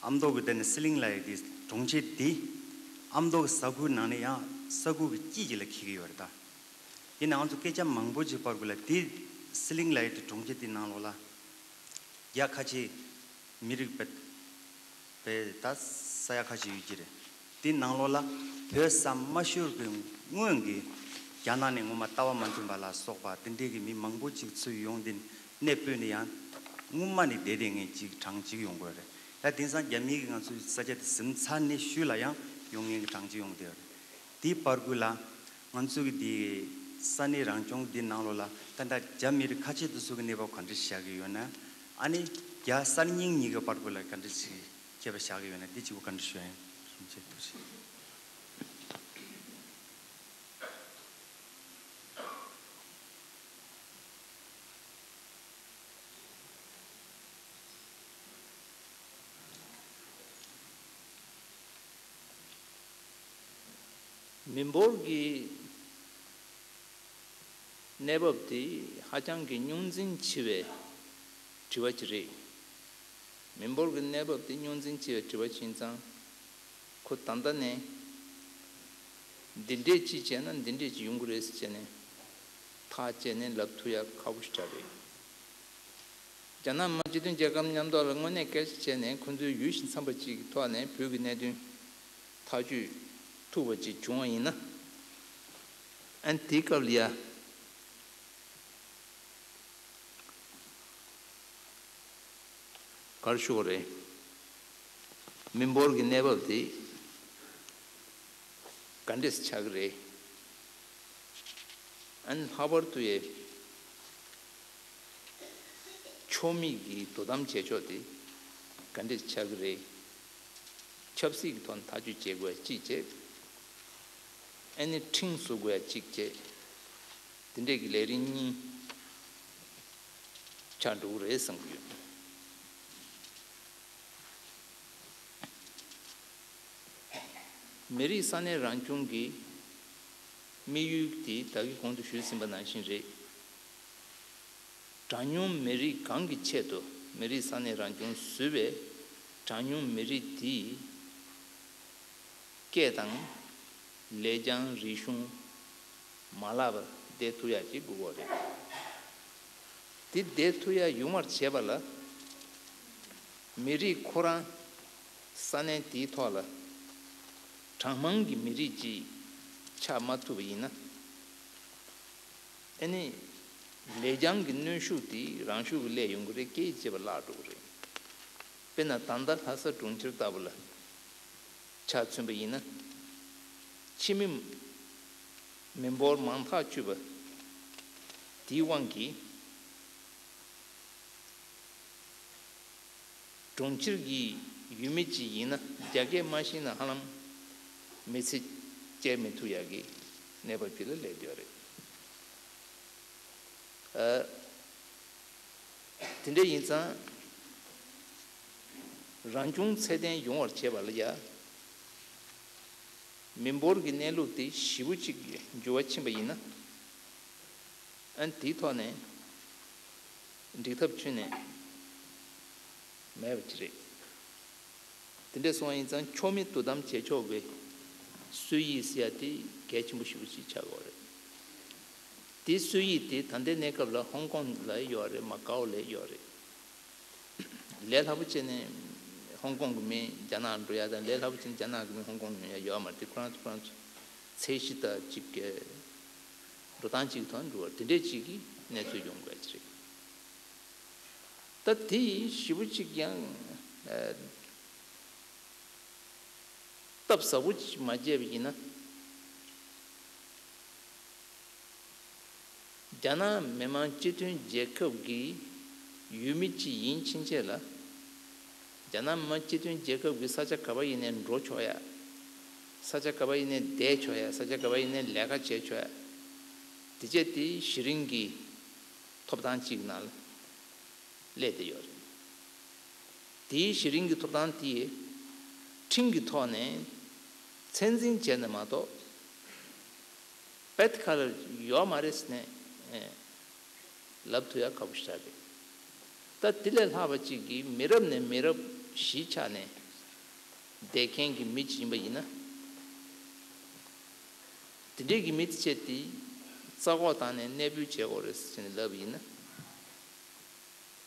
ཨ་མདོ་གི་ད་ནི་སི་ལིང་ལབ་ཡ་དེ་གྲོང་ཁྱེར་འདི་ཨ་མདོ་གི་ས་ཁུལ་ནང་ནས་ཡང་ས་ཁུལ་གྱི་དཀྱིལ་ཅིག་ལ་འཁེལ་གྱི་ཡོད་རེད་ད། ཡིན་ནའང་ང་ཚོ་སྐད་ཆ་མང་པོ་ཅིག་བར་དགོས་ལ། དེ་སི་ལིང་ལབ་ཡ་དེ་གྲོང་ཁྱེར་དེ་ནང་ལོགས་ལ་རྒྱ་ཁ་ཆེ་མི་རིགས་པའི་པའི་ད་ས་ཡ་ཁ་ཆེ་ཡོད་ཀྱི་རེད། དེ་ནང་ལོགས་ལ་བོད་ས་མ་ཤོར་གྱི་སྔོན་གྱི་རྒྱ་ནག་ནས་ངོ་མ་ལྟ་བ་མ་མཐུན་པ་ལ་སོགས་པ་དེ་འདྲའི་གི་མི་མང་པོ་ཅིག་ཚུར་ཡོང་སྟེ་གནས་སྤོས་ནས་ཡང་སྔོན་མ་ནས་བསྡད་བསྡད་མཁན་ཅིག་གྲངས་ཅིག་ཡོང་དགོས་རེད། ད་དེང་སང་རྒྱ་མི་གིས་ང་ཚོའི་ས་ཆ་དེ་ཟིན་ཚར་ནས་ཤུལ་ལ་ཡང་ཡོང་མཁན་གྱི་གྲངས་ཅིག་ཡོང་བསྡད་ཡོད་རེད། དེའི་བར་དགོས་ལ། ང་ཚོ་གི་འདི་ས་གནས་རང་སྐྱོང་འདི་ནང་ལོགས་ལ་ད་ལྟ་རྒྱ་མི་རིགས་ཁ་ཆེ་དེ་ཚོ་གི་གནས་བབ་ག་འདྲ་བཞག་གི་ཡོད་ན། ཨ་ནི་རྒྱ་གསར་རྙིང་གཉིས་ཀྱི་བར་དགོས་ལ་ག་འདྲ་ཞིག་ཁྱད་པར་བཞག་གི་ཡོད་ན། འདི་གཅིག་པུ་ག་འདྲ་ཞུ་ཡ་ཡིན། རིན་ཆེན་ཐུགས་རྗེ་ཆེ། མི་འབོར་གྱི་གནས་བབ་དེ་ཧ་ཅང་གི་རྙོག་འཛིང་ཆེ་བའི་དྲི་བ་ཅིག་རེད། མི་འབོར་གྱི་གནས་བབ་དེ་རྙོག་འཛིང་ཆེ་བའི་དྲི་བ་ཅིག་ཡིན་ཙང་། ཁོ་ད་ལྟ་ནས་འདི་འདྲས་ཅིག་བྱས་ན་འདི་འདྲས་ཅིག་ཡོང་གི་རེད་ཟེར་བྱས་ནས་ཐག་བཅད་ནས་ལབ་ཐུབ་ཡ་ཁག་པོ་ཞིག་རེད། རྒྱ་ནག་མི་དམངས་སྤྱི་མཐུན་རྒྱལ་ཁབ་མཉམ་ཐོག་ལ་དངོས་གནས་སྐད་ཆ་བྱས་ནས་ཁོ་ཚོའི་ཡུལ་ཞིང་འཚམ་པ་ཅིག་གི་ཐོག་ནས་བོད་ཀྱི་གནད་དོན་ཐག་གཅོད་ཐུབ་པ་ཅིག་བྱུང་བ་ཡིན་ན། ཨ་ནི་དེའི་སྐབས་ལ་ཡ། ག་རེ་ཞུ་དགོས་རེད། མི་འབོར་གྱི་གནས་བབ་དེ་ག་འདྲས་ཆགས་ཀྱི་རེད། ཨ་ནི་ལྷག་པར་དུ་ཡ། ཆོག་མེད་ཀྱི་དོ་དམ་བྱེད་ཕྱོགས་དེ་ག་འདྲས་ཆགས་ཀྱི་རེད། ཆབ་སྲིད་ཀྱི་ཐོག་ནས་ཐག་གཅོད་བྱེད་དགོས་གཅིག་བྱས། ཨ་ནི་ཁྲིམས་བཟོ་དགོས་གཅིག་བྱས། དེ་འདྲས་ཀྱི་ལས་རིམ་གཉིས་ཆགས་འགྲོ་གི་རེད་བསམ་གྱི་ཡོད། མི་རིགས་ས་གནས་རང་སྐྱོང་གི་དམིགས་ཡུལ་དེ་ད་གིན་གོང་དུ་ཞུས་ཟིན་པ་ནང་བཞིན་རེད། གྲངས་ཉུང་མི་རིགས་གང་གི་ཆེད་དུ་མི་རིགས་ས་གནས་རང་སྐྱོང་བཟོས་པའི་གྲངས་ཉུང་མི་རིགས་དེའི་སྐད་དང་ལེགས་བྱང་རིག་གཞུང་མ་བརླག་པར་བསྡད་ཐུབ་ཡག་ཅིག་དགོས་ཀྱི་རེད། དེ་བསྡད་ཐུབ་ཡག་ཡོང་བར་བྱེད་པ་ལ་མི་རིགས་ཁོ་རང་ས་གནས་དེའི་ཐོག་ལ་གྲངས་མང་གི་མི་རིགས་ཅིག་ཆགས་མ་ཐུབ་པ་ཡིན་ན། ཨ་ནི། ལེགས་བྱང་གི་གནོན་ཤུགས་དེ་རང་ཤུགས་ཀྱིས་སླེབས་ཡོང་གི་རེད། སྐད་ཡིག་ཅེས་པ་བརླག་འགྲོ་གི་རེད། དཔེར་ན་ད་ལྟ་ལྷ་ས་གྲོང་ཁྱེར་ལྟ་བུ་ལ་ཆ་མཚོན་པ་ཡིན་ན། ཕྱི་མི་མི་འབོར་མང་ཐག་ཆོད་པ་དེའི་དབང་གིས། གྲོང་ཁྱེར་གྱི་ཡུལ་མི་གཅིག་ཡིན་ན་རྒྱ་སྐད་མ་ཤེས་ན་ཧ་ལམ་མི་ཚེ་སྐྱེལ་མི་ཐུབ་ཡག་གི་གནས་བབ་ཅིག་ལ་སླེབས་བསྡད་ཡོད་རེད། ཨ། དེ་འདྲ་ཡིན་ཙང་རང་སྐྱོང་ཚད་ལྡན་ཡོང་བར་བྱེད་པ་ལ་ཡ། མི་འབོར་གྱི་གནས་ལུགས་དེ་ཞེ་པོ་ཅིག་འགྱུར་བ་ཕྱིན་པ་ཡིན་ན། ཨ་ནི་དེའི་ཐོག་ནས་འགྲིག་ཐབས་ཁྱོན་ནས་མེད་པ་ཅིག་རེད། དེ་འདྲ་སོང་བ་ཡིན་ཙང་ཕྱོགས་མི་དོ་དམ་བྱེད་ཕྱོགས་ཀྱི་སྲོལ་ཡིག་ཟེར་ཡ་དེ་གལ་ཆེན་པོ་ཞེ་པོ་ཅིག་ཆགས་ཡོད་རེད། དེ་སྲོལ་ཡིག་དེ་ད་ལྟའི་གནས་སྐབས་ལ་ཧོང་ཀོང་ལ་ཡོད་རེད། མ་ཀའོ་ལ་ཡོད་རེད། ལས་སླ་པོ་བྱས་ནས་ཧོང་ཀོང་གི་མི་རྒྱ་ནག་འགྲོ་ཡ་དང་། ལས་སླ་པོ་བྱས་ནས་རྒྱ་ནག་གི་མི་ཧོང་ཀོང་ཡོང་ཡ་ཡོད་མ་རེད། དེ་ཁོ་རང་ཚོ་ཁོ་རང་ཚོ་ཚད་གཞི་དང་གཅིག་གི་འགྲོ་སྟངས་གཅིག་ཐོག་འགྲོ་བ་དེ་འདྲས་གཅིག་གི་གནས་ཚུལ་ཡོང་དགོས་ཀྱི་རེད། ད་དེ་ཞེ་པོ་ཅིག་ཡང་ཨ་སྟབས་ཟབ་པོ་ཅིག་མ་བྱས་པ་ཡིན་ན། རྒྱ་ནག་མི་དམངས་སྤྱི་མཐུན་རྒྱལ་ཁབ་ཀྱི་ཡུལ་མི་གཅིག་ཡིན་ཕྱིན་ཆད་ལ། རྒྱ་ནག་མི་དམངས་སྤྱི་མཐུན་རྒྱལ་ཁབ་ཀྱི་ས་ཆ་ག་པར་ཡིན་ནའི་འགྲོ་ཆོག་ཡ། ས་ཆ་ག་པར་ཡིན་ནའི་བསྡད་ཆོག་ཡ། ས་ཆ་ག་པར་ཡིན་ནའི་ལས་ཀ་བྱེད་ཆོག་ཡ། དེ་བྱས་དེ་གཞི་རིམ་གྱི་ཐོབ་ཐང་གཅིག་ནང་ལ་སླེབས་བསྡད་ཡོད་རེད། དེའི་གཞི་རིམ་གྱི་ཐོབ་ཐང་དེ་ཁྲིམས་ཀྱི་ཐོག་ནས་ཚད་འཛིན་བྱས་ནས་མ་གཏོགས། པད་ཁ་ལ་ཡོད་མ་རེད་ཟེར་ནས་ལབ་ཐུབ་ཡ་ཁག་པོ་ཞིག་རེད། ད་དེ་ལས་ལྷག་པ་གཅིག་གིས་མི་རབས་ནས་མི་རབས་གཞིས་ཆགས་ནས་བསྡད་མཁན་གྱི་མི་གཅིག་ཡིན་པ་ཡིན་ན། དེ་འདྲས་ཀྱི་མི་དེ་བྱས་ཏེ་རྩ་འགོག་བཏང་ནས་གནས་སྤོས་བྱེད་དགོས་རེད་ཟེར་ནས་ལབ་པ་ཡིན་ན།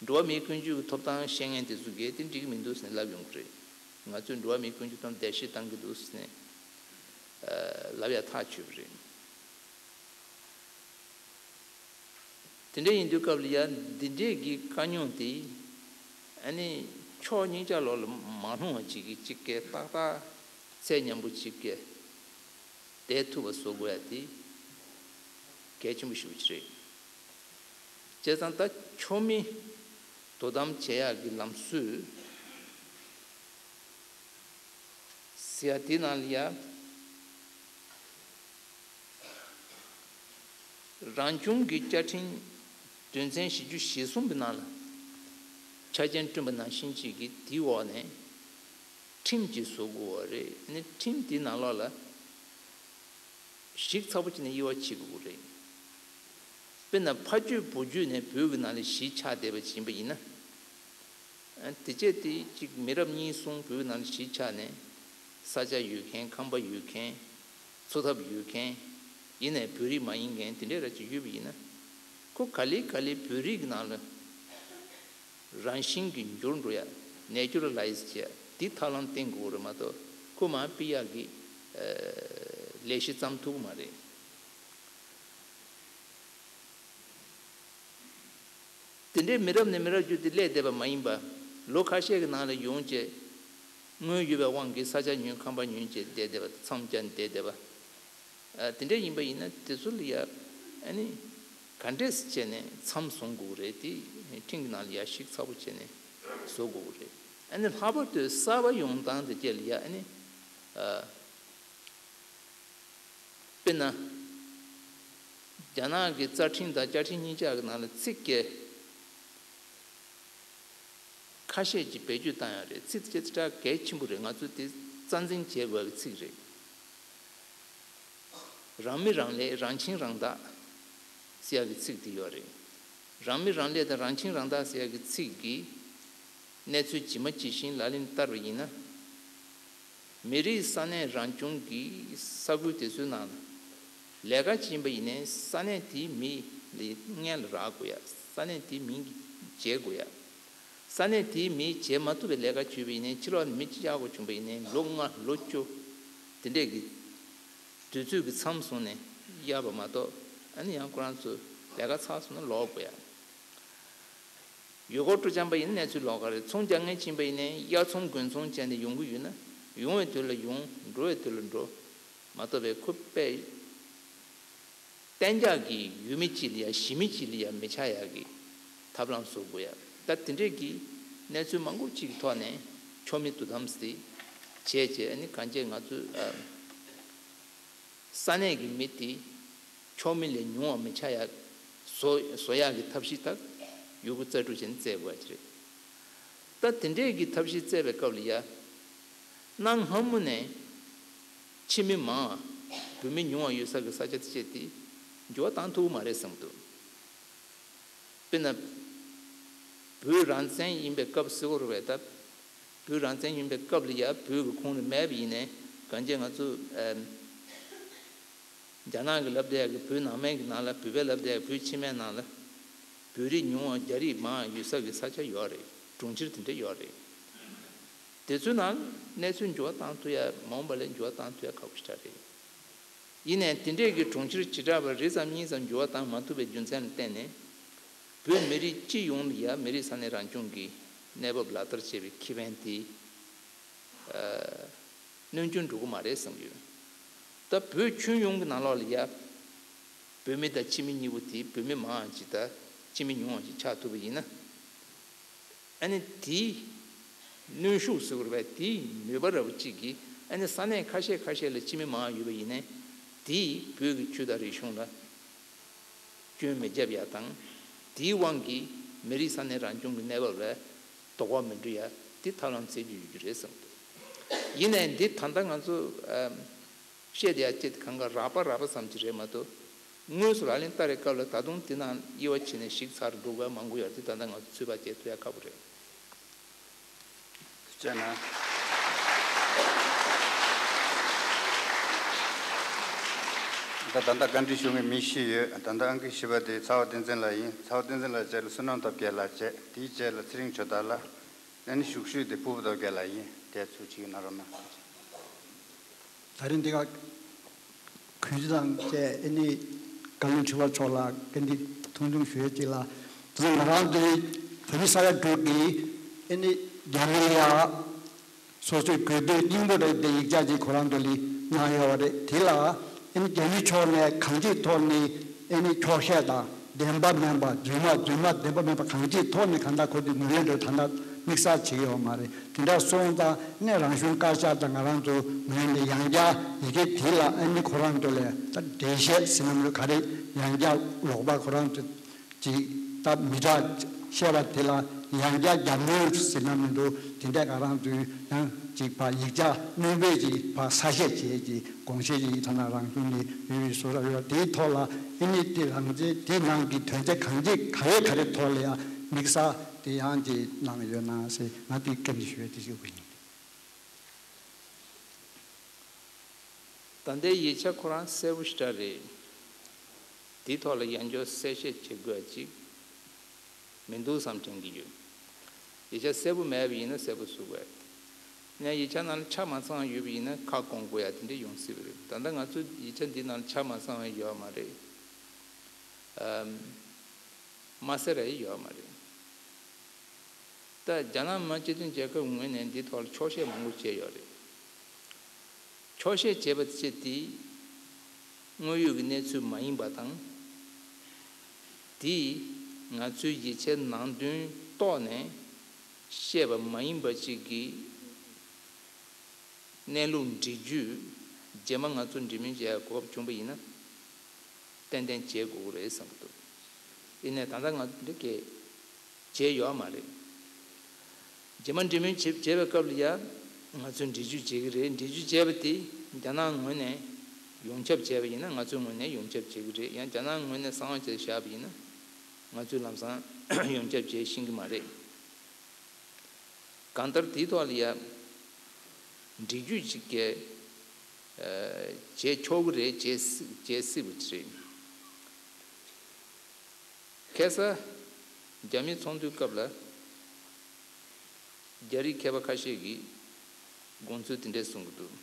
འགྲོ་བ་མིའི་ཀུན་སྤྱོད་ཀྱི་ཐོབ་ཐང་བཤད་མཁན་དེ་ཚོ་གིས་དེ་འགྲིག་གི་མི་འདུག་ཟེར་ནས་ལབ་ཡོང་གི་རེད། ང་ཚོས་འགྲོ་བ་མིའི་ཀུན་སྤྱོད་ཐོག་བརྡལ་བཤིག་བཏང་གི་འདུག་ཟེར་ནས་ལབ་ཡ་ཐག་ཆོད་པ་རེད། དེ་འདྲ་ཡིན་དུས་སྐབས་ལ་ཡ་འདི་འདྲས་ཀྱི་དཀའ་རྙོག་དེ་ཨ་ནི་ཕྱོགས་གཉིས་ཆ་ལོགས་ལ་མ་ལྷུང་བ་ཅིག་གིས་གཅིག་གིས་ཏག་ཏག་ཚད་མཉམ་པོ་གཅིག་གིས་བསྡད་ཐུབ་པ་བཟོ་དགོས་ཡ་དེ་གལ་ཆེན་པོ་ཞེ་པོ་ཅིག་རེད། བྱས་ཙང་ད་ཆོ་མེད་དོ་དམ་བྱེད་ཡག་གི་ལམ་སྲོལ་ཟེར་ཡ་དེ་ནང་ལ་ཡ། རང་སྐྱོང་གི་བཅའ་ཁྲིམས་དོན་ཚན་བཞི་བཅུ་ཞེ་གསུམ་པའི་ནང་ལ་ཆ་རྐྱེན་བསྐྲུན་པ་ནང་བཞིན་གཅིག་གིས་དེའི་འོག་ནས་ཁྲིམས་ཅིག་བཟོ་དགོས་པ་རེད། ཨ་ནི་ཁྲིམས་དེའི་ནང་ལོགས་ལ་ཞིབ་ཚགས་པོ་བྱས་ནས་དབྱེ་བ་ཕྱེ་དགོས་ཀྱི་རེད། དཔེར་ན་ཕ་རྒྱུད་བུ་རྒྱུད་ནས་བོད་ཀྱི་ནང་ལ་གཞིས་ཆགས་བསྡད་པ་ཅིག་ཡིན་པ་ཡིན་ན། དེ་བྱས་དེ་གཅིག་མི་རབས་གཉིས་གསུམ་བོད་ནང་ལ་གཞིས་ཆགས་ནས་ས་ཆ་ཡོད་མཁན། ཁང་པ་ཡོད་མཁན། འཚོ་ཐབས་ཡོད་མཁན། ཡིན་ནའི་བོད་རིགས་མ་ཡིན་མཁན་དེ་འདྲས་ར་ཅིག་ཡོད་པ་ཡིན་ན། ཁོ་ག་ལེ་ག་ལེ་བོད་རིགས་ཀྱི་ནང་ལ་རང་བཞིན་གྱིས་འགྱུར་འགྲོ་ཡ། ནེ་ཅུ་ར་ལའི་ཛི་བྱེད་ཡ་དེ་ཐབས་ལམ་བསྟེན་དགོས་རེད་མ་གཏོགས་ཁོ་མར་ཕུད་ཡག་གི་ལས་གཞི་བརྩམས་ཐུབ་ཀྱི་མ་རེད། དེ་འདྲའི་མི་རབས་ནས་མི་རབས་བརྒྱུད་དེ་སླེབས་བསྡད་པ་མ་ཡིན་པ། ལོ་ཁ་ཤས་ཀྱི་ནང་ལ་ཡོང་བྱས། དངུལ་ཡོད་པའི་དབང་གིས་ས་ཆ་ཉོས། ཁང་པ་ཉོས་བྱས་བསྡད་བསྡད་པ། མཚམས་བཅད་ནས་བསྡད་བསྡད་པ། ཨ། དེ་འདྲ་ཡིན་པ་ཡིན་ན་དེ་ཚོ་ལ་ཡ། ཨ་ནི་ག་འདྲས་བྱས་ནས་མཚམས་བཟུང་དགོས་རེད། དེ་ཁྲིམས་ཀྱི་ནང་ལ་ཡ་ཞིབ་ཚགས་པོ་བྱས་ནས་བཟོ་དགོས་རེད། ཨ་ནི་ལྷག་པར་དུ་གསར་པ་ཡོང་སྟངས་དེ་གྱད་ལ་ཡ། ཨ་ནི། ཨ། དཔེར་ན། རྒྱ་ནག་གི་རྩ་ཁྲིམས་དང་བཅའ་ཁྲིམས་གཉིས་ཆ་གི་ནང་ལ་ཚིག་གི་ཁ་ཤས་ཀྱིས་བེད་སྤྱོད་བཏང་ཡོད་རེད། ཚིག་དེ་ཚོ་ད་གལ་ཆེན་པོ་རེད། ང་ཚོས་དེ་རྩ་འཛིན་བྱེད་དགོས་པའི་ཚིག་རེད། རང་མི་རང་ལས། རང་ཁྱིམ་རང་བདག་ཟེར་ཡག་གི་ཚིག་དེ་ཡོད་རེད། རང་མི་རང་ལས་དང་རང་ཁྱིམ་རང་བདག་ཟེར་ཡག་གི་ཚིག་གི་གནས་ཚུལ་ཇི་མ་ཇི་བཞིན་ལག་ལེན་བསྟར་བ་ཡིན་ན། མི་རིགས་ས་གནས་རང་སྐྱོང་གི་ས་ཁུལ་དེ་ཚོའི་ནང་ལ་ལས་ཀ་བྱེད་པ་ཡིན་ནའི་ས་གནས་དེའི་མི་ལ་སྔོན་ལ་རག་དགོས་ཡ། ས་གནས་དེའི་མི་གིས་བྱེད་དགོས་ཡ། ས་གནས་དེའི་མིས་བྱེད་མ་ཐུབ་པའི་ལས་ཀ་བྱས་པ་ཡིན་ནའི་ཕྱི་ལོགས་ནས་མི་གཅིག་གཡར་དགོས་བྱུང་བ་ཡིན་ནའི་ལོ་ལྔ་ལོ་བཅུ་དེ་འདྲས་ཀྱི་དུས་ཚོད་ཀྱི་མཚམས་བཟུང་ནས་གཡར་བ་མ་གཏོགས། ཨ་ནི་ཡང་ཁོ་རང་ཚོ་ལས་ཀ་ཚར་སོང་ན་ལོག་དགོས་ཡ། ཡུལ་སྐོར་སྤྲོ་འཆམ་པ་ཡིན་ན་གནས་ཚུལ་ལོགས་ཀ་རེད། ཚོང་རྒྱག་མཁན་ཕྱིན་པ་ཡིན་ནའི་གཡར་ཚོང་དགོན་ཚོང་བྱས་ནས་ཡོང་གི་ཡོད་ན། ཡོང་བའི་དུས་ལ་ཡོང་། འགྲོ་བའི་དུས་ལ་འགྲོ། མ་གཏོགས་པའི་ཁོ་པས་གཏན་འཇགས་ཀྱི་ཡུལ་མི་གཅིག་ལ་ཡ། གཞིས་མི་གཅིག་ལ་ཡ་མི་ཆགས་ཡག་གི་ཐབས་ལམ་བཟོ་དགོས་ཡ། ད་དེ་འདྲས་ཀྱི་གནས་ཚུལ་མང་པོ་གཅིག་གི་ཐོག་ནས་ཆོ་མེད་དོ་དམ་དེ་བྱས་བྱས། ཨ་ནི་གང་ཅི་ང་ཚོས། ཨ། ས་གནས་ཀྱི་མི་དེ་ཆོ་མེད་ལས་ཉུང་བ་མི་ཆགས་ཡག་བཟོ་བཟོ་ཡག་གི་ཐབས་ཤེས་དག་ཡོད་རྒུ་རྩལ་སྤྲུགས་བྱས་ནས་བཙལ་དགོས་ཡ་ཅིག་རེད། ད་དེ་འདྲས་ཀྱི་ཐབས་ཤེས་བཙལ་བའི་སྐབས་ལ་ཡ། གནའ་སྔ་མོ་ནས་ཕྱི་མི་མང་བ། བོད་མི་ཉུང་བ་ཡོད་ས་གི་ས་ཆ་དེ་བྱས་ཏེ་འགྱུར་བ་བཏང་ཐུབ་ཀྱི་མ་རེད་བསམ་གྱི་འདུག་དཔེར་ན། བོད་རང་བཙན་ཡིན་པའི་སྐབས་ཟེར་དགོས་རེད་པས། ད་བོད་རང་བཙན་ཡིན་པའི་སྐབས་ལ་ཡ་བོད་ཀྱི་ཁོངས་ལ་མེད་པ་ཡིན་ནའི། གང་ཅི་ང་ཚོ། ཨ། རྒྱ་ནག་གིས་ལབ་བསྡད་ཡག་གི་བོད་ནང་མའི་གི་ནང་ལ། བོད་པས་ལབ་བསྡད་ཡག་བོད་ཕྱི་མའི་ནང་ལ་བོད་རིགས་ཉུང་བ་རྒྱ་རིགས་མང་བ་ཡོད་ས་གི་ས་ཆ་ཡོད་རེད། གྲོང་ཁྱེར་དེ་འདྲ་ཡོད་རེད། དེ་ཚོའི་ནང་གནས་ཚུལ་འགྱུར་བ་བཏང་ཐུབ་ཡ། མ་འོངས་པ་ལ་འགྱུར་བ་བཏང་ཐུབ་ཡ་ཁག་པོ་ཞེ་དྲག་རེད། ཡིན་ནའི་དེ་འདྲས་ཀྱི་གྲོང་ཁྱེར་བྱེ་བྲག་པ་རེ་ཙམ་གཉིས་ཙམ་འགྱུར་བ་བཏང་མ་ཐུབ་པའི་རྒྱུ་མཚན་ལ་བརྟེན་ནས། བོད་མི་རིགས་སྤྱི་ཡོངས་ལ་ཡ་མི་རིགས་ས་གནས་རང་སྐྱོང་གི་གནས་བབ་ལག་བསྟར་བྱེད་པའི་ཁེ་ཕན་དེ། ཨ། སྣོན་རྒྱུ་འགྲོ་གི་མ་རེད་བསམ་གྱི་ཡོད། ད་བོད་ཁྱོན་ཡོངས་ཀྱི་ནང་ལོགས་ལ་ཡ། བོད་མི་དང་ཕྱི་མི་གཉིས་པོ་དེ་བོད་མི་མང་བ་ཅིག་དང་ཕྱི་མི་ཉུང་བ་ཅིག་ཆགས་ཐུབ་པ་ཡིན་ན། ཨ་ནི་དེའི་གནོན་ཤུགས་ཟེར་དགོས་རེད་པས། དེའི་ནུས་པ་འདྲ་པོ་གཅིག་གིས་ཨ་ནི་ས་གནས་ཁ་ཤས་ཁ་ཤས་ལ་ཕྱི་མི་མང་བ་ཡོད་པ་ཡིན་ནའི། དེས་བོད་ཀྱི་ཆོས་དང་རིག་གཞུང་ལ་སྐྱོན་མི་རྒྱབ་ཡ་དང་། དེའི་དབང་གིས་མི་རིགས་ས་གནས་རང་སྐྱོང་གི་གནས་བབ་ལ་དོགས་པ་མི་འགྲོ་ཡ་དེ་ཐབས་ལམ་འཚོལ་རྒྱུ་ཡོད་རྒྱུ་རེད་བསམ་གྱི་འདུག། ཡིན་ནའི་འདི་ད་ལྟ་ང་ཚོ་ཨམ། བཤད་བསྡད་ཡ་ཅིག་གང་ག་རགས་པ་རགས་པ་ཙམ་ཅིག་རེད་མ་གཏོགས། དངོས་སུ་ལག་ལེན་བསྟར་བའི་སྐབས་ལ་ད་དུང་དེ་ནང་དབྱེ་བ་ཕྱེ་ནས་ཞིག་ཚར་འདུག་པ་མང་པོ་ཡོད་རེད། དེ་ད་ལྟ་ང་ཚོ་ཚོད་དཔག་བྱེད་ཐུབ་ཡ་ཁག་པོ་རེད། ཐུགས་རྗེ་གནང་། ད་ད་ལྟ་བཀའ་འདྲི་ཞུ་མཁན་མི་བཞི་ཡོད། ད་ལྟ་ཨང་ཀི་བཞི་པ་དེ་ཚ་བ་བསྟན་འཛིན་ལགས་ཡིན། ཚ་བ་བསྟན་འཛིན་ལགས་རྗེས་ལ་བསོད་ནམས་སྟོབས་རྒྱལ་ལགས་བྱས། དེའི་རྗེས་ལ་ཚེ་རིང་ཇོ་བདག་ལགས། ཨ་ནི་གཞུག་ཤོས་དེ་ཕུར་བུ་སྟོབས་རྒྱལ་ལགས་ཡིན། དེ་ཚུར་ཅིག་གནང་རོགས་གནང་། ད་རིང་འདི་ག་གུས་བརྩི་དང་བཅས་ཨ་ནི་བཀའ་བློན་ཁྲི་པ་མཆོག་ལ་བཀའ་འདྲི་མཐོང་ཆུང་ཞུ་ཡས་ཅིག་ལ། དེ་ང་རང་ཚོའི་བོད་མི་ས་ཡ་དྲུག་གིས་ཨ་ནི་རྒྱ་མི་ལ་ཡ་སོ་སོའི་དགོས་འདོད་སྙིང་པོ་རེད་དེ་ཡིག་ཆ་ཅིག་ཁོ་རང་ཚོ་ལ་གནང་ཡོད་པ་རེད། དེ་ལ་ཨ་ནི་རྒྱ་མི་ཕྱོགས་ནས་གང་ཅིའི་ཐོག་ནས་ཨ་ནི་འཁྱོག་བཤད་དང་བདེན་པ་མིན་པ་རྫུན་མ་རྫུན་མ་བདེན་པ་མིན་པ་གང་ཅིའི་ཐོག་ནས་གང་ལྟར་ཁོ་ཚོས་ངོས་ལེན་འདྲ་ད་ལྟ་དམིགས་བསལ་བྱེད་ཀྱི་ཡོད་མ་རེད། དེ་འདྲ་སོང་ཙང་ནས་རང་གཞུང་བཀའ་ཤག་དང་ང་རང་ཚོ་ངོས་ནས་ཡང་བསྐྱར་ཡི་གེ་དེ་ལ་ཨ་ནི་ཁོ་རང་ཚོ་ལ་ད་འགྲེལ་བཤད་ཟེར་ན་མི་འདུག་ག་རེ་ཡང་བསྐྱར་ལོག་པ་ཁོ་རང་ཚོ་ཅིག་ད་མི་འདྲ་བཤད་པ་དེ་ལ་ཡང་བསྐྱར་རྒྱབ་གནོན་ཟེར་ན་མི་འདུག། དེ་འདྲ་ང་རང་ཚོས་ཡང་ཅིག་ཕར་ཡིག་ཆ་སྣོན་པའི་ཅིག་ཕར་གསལ་བཤད་བྱེད་ཀྱི་དགོངས་བཞེས་ཅིག་ཐ་ན་རང་གཞུང་ནས་ཡོད་པའི་བཟོ་འདྲ་ཡོད། དེའི་ཐོག་ལ་ཨ་ནི་དེ་རང་བཙན་དེ་ནང་གི་དོན་ཚན་གང་ཅི་ག་རེ་ག་རེ་ཐོག་ལ་ཡང་དམིགས་བསལ་དེ་ཡང་ཅིག་གནང་ཡོད་ན་ཟེར་ང་དེ་བཀའ་འདྲི་ཞུ་ཡས་དེ་ཞུ་དགོས་ཡིན། ད་ལྟའི་ཡིག་ཆ་ཁོ་རང་གསལ་པོ་ཞེ་དྲག་རེད། དེའི་ཐོག་ལ་ཡང་བསྐྱར་གསལ་བཤད་བྱེད་དགོས་ཅིག་མི་འདུག་བསམ་དྲན་གྱི་ཡོད། ཡིག་ཆ་གསལ་པོ་མེད་པ་ཡིན་ན་གསལ་པོ་བཟོ་དགོས། ཡང་ཡིག་ཆ་ནང་ལ་ཆ་མ་ཚང་བ་ཡོད་པ་ཡིན་ན་ཁ་སྐོང་དགོས་ཡ་དེ་འདྲ་ཡོང་སྲིད་པ་རེད། ད་ལྟ་ང་ཚོ་ཡིག་ཆ་འདི་ནང་ལ་ཆ་མ་ཚང་བ་ཡོད་མ་རེད། ཨམ། མ་གསལ་ར་ཡོད་མ་རེད། ད་རྒྱ་ནག་མི་དམངས་སྤྱི་མཐུན་རྒྱལ་ཁབ་ངོས་ནས་འདི་ཐོག་ལ་འཁྱོག་བཤད་མང་པོ་བྱས་ཡོད་རེད། འཁྱོག་བཤད་བྱས་པ་བྱས་ཏེ་དངོས་ཡོད་ཀྱི་གནས་ཚུལ་མ་ཡིན་པ་དང་། དེས་ང་ཚོའི་ཡིག་ཆའི་ནང་དོན་རྟོགས་ནས་བཤད་པ་མ་ཡིན་པ་ཅིག་གི་གནས་ལུགས་འབྲི་རྒྱུ་རྗེས་མ་ང་ཚོ་འབྲི་མིན་བྱེད་ཡ་གོ་སྐབས་བྱུང་པ་ཡིན་ན་ཏན་ཏན་བྱེད་དགོས་ཀྱི་རེད་བསམ་གྱི་འདུག། ཡིན་ནའི་ད་ལྟ་ང་ཚོ་འདི་གས་བྱས་ཡོད་མ་རེད། རྗེས་མ་འབྲེལ་མོལ་བྱེད་བྱེད་པའི་སྐབས་ལ་ཡ་ང་ཚོས་འགྲེལ་བརྗོད་བྱེད་ཀྱི་རེད། འགྲེལ་བརྗོད་བྱས་པ་དེ་རྒྱ་ནག་ངོས་ནས་ཡོངས་ཁྱབ་བྱས་པ་ཡིན་ན་ང་ཚོའི་ངོས་ནས་ཡོངས་ཁྱབ་བྱེད་ཀྱི་རེད། ཡང་རྒྱ་ནག་ངོས་ནས་གསང་བ་བྱས་བཞག་པ་ཡིན་ན་ང་ཚོས་ལམ་སང་ཡོངས་ཁྱབ་བྱེད་ཤེས་ཀྱི་མ་རེད། གང་ལྟར་དེའི་ཐོག་ལ་ཡ་འགྲེལ་བརྗོད་ཅིག་གས་བྱེད་ཆོག་གི་རེད། བྱེད་སྲིད་བྱེད་སྲིད་པ་ཅིག་རེད། ཁ་སང་རྒྱ་མིའི་ཚོགས་འདུའི་སྐབས་ལ་རྒྱ་རིགས་མཁས་པ་ཁ་ཤས་ཀྱིས་དགོངས་ཚུལ་དེ་འདྲ་གསུང་གི་འདུག།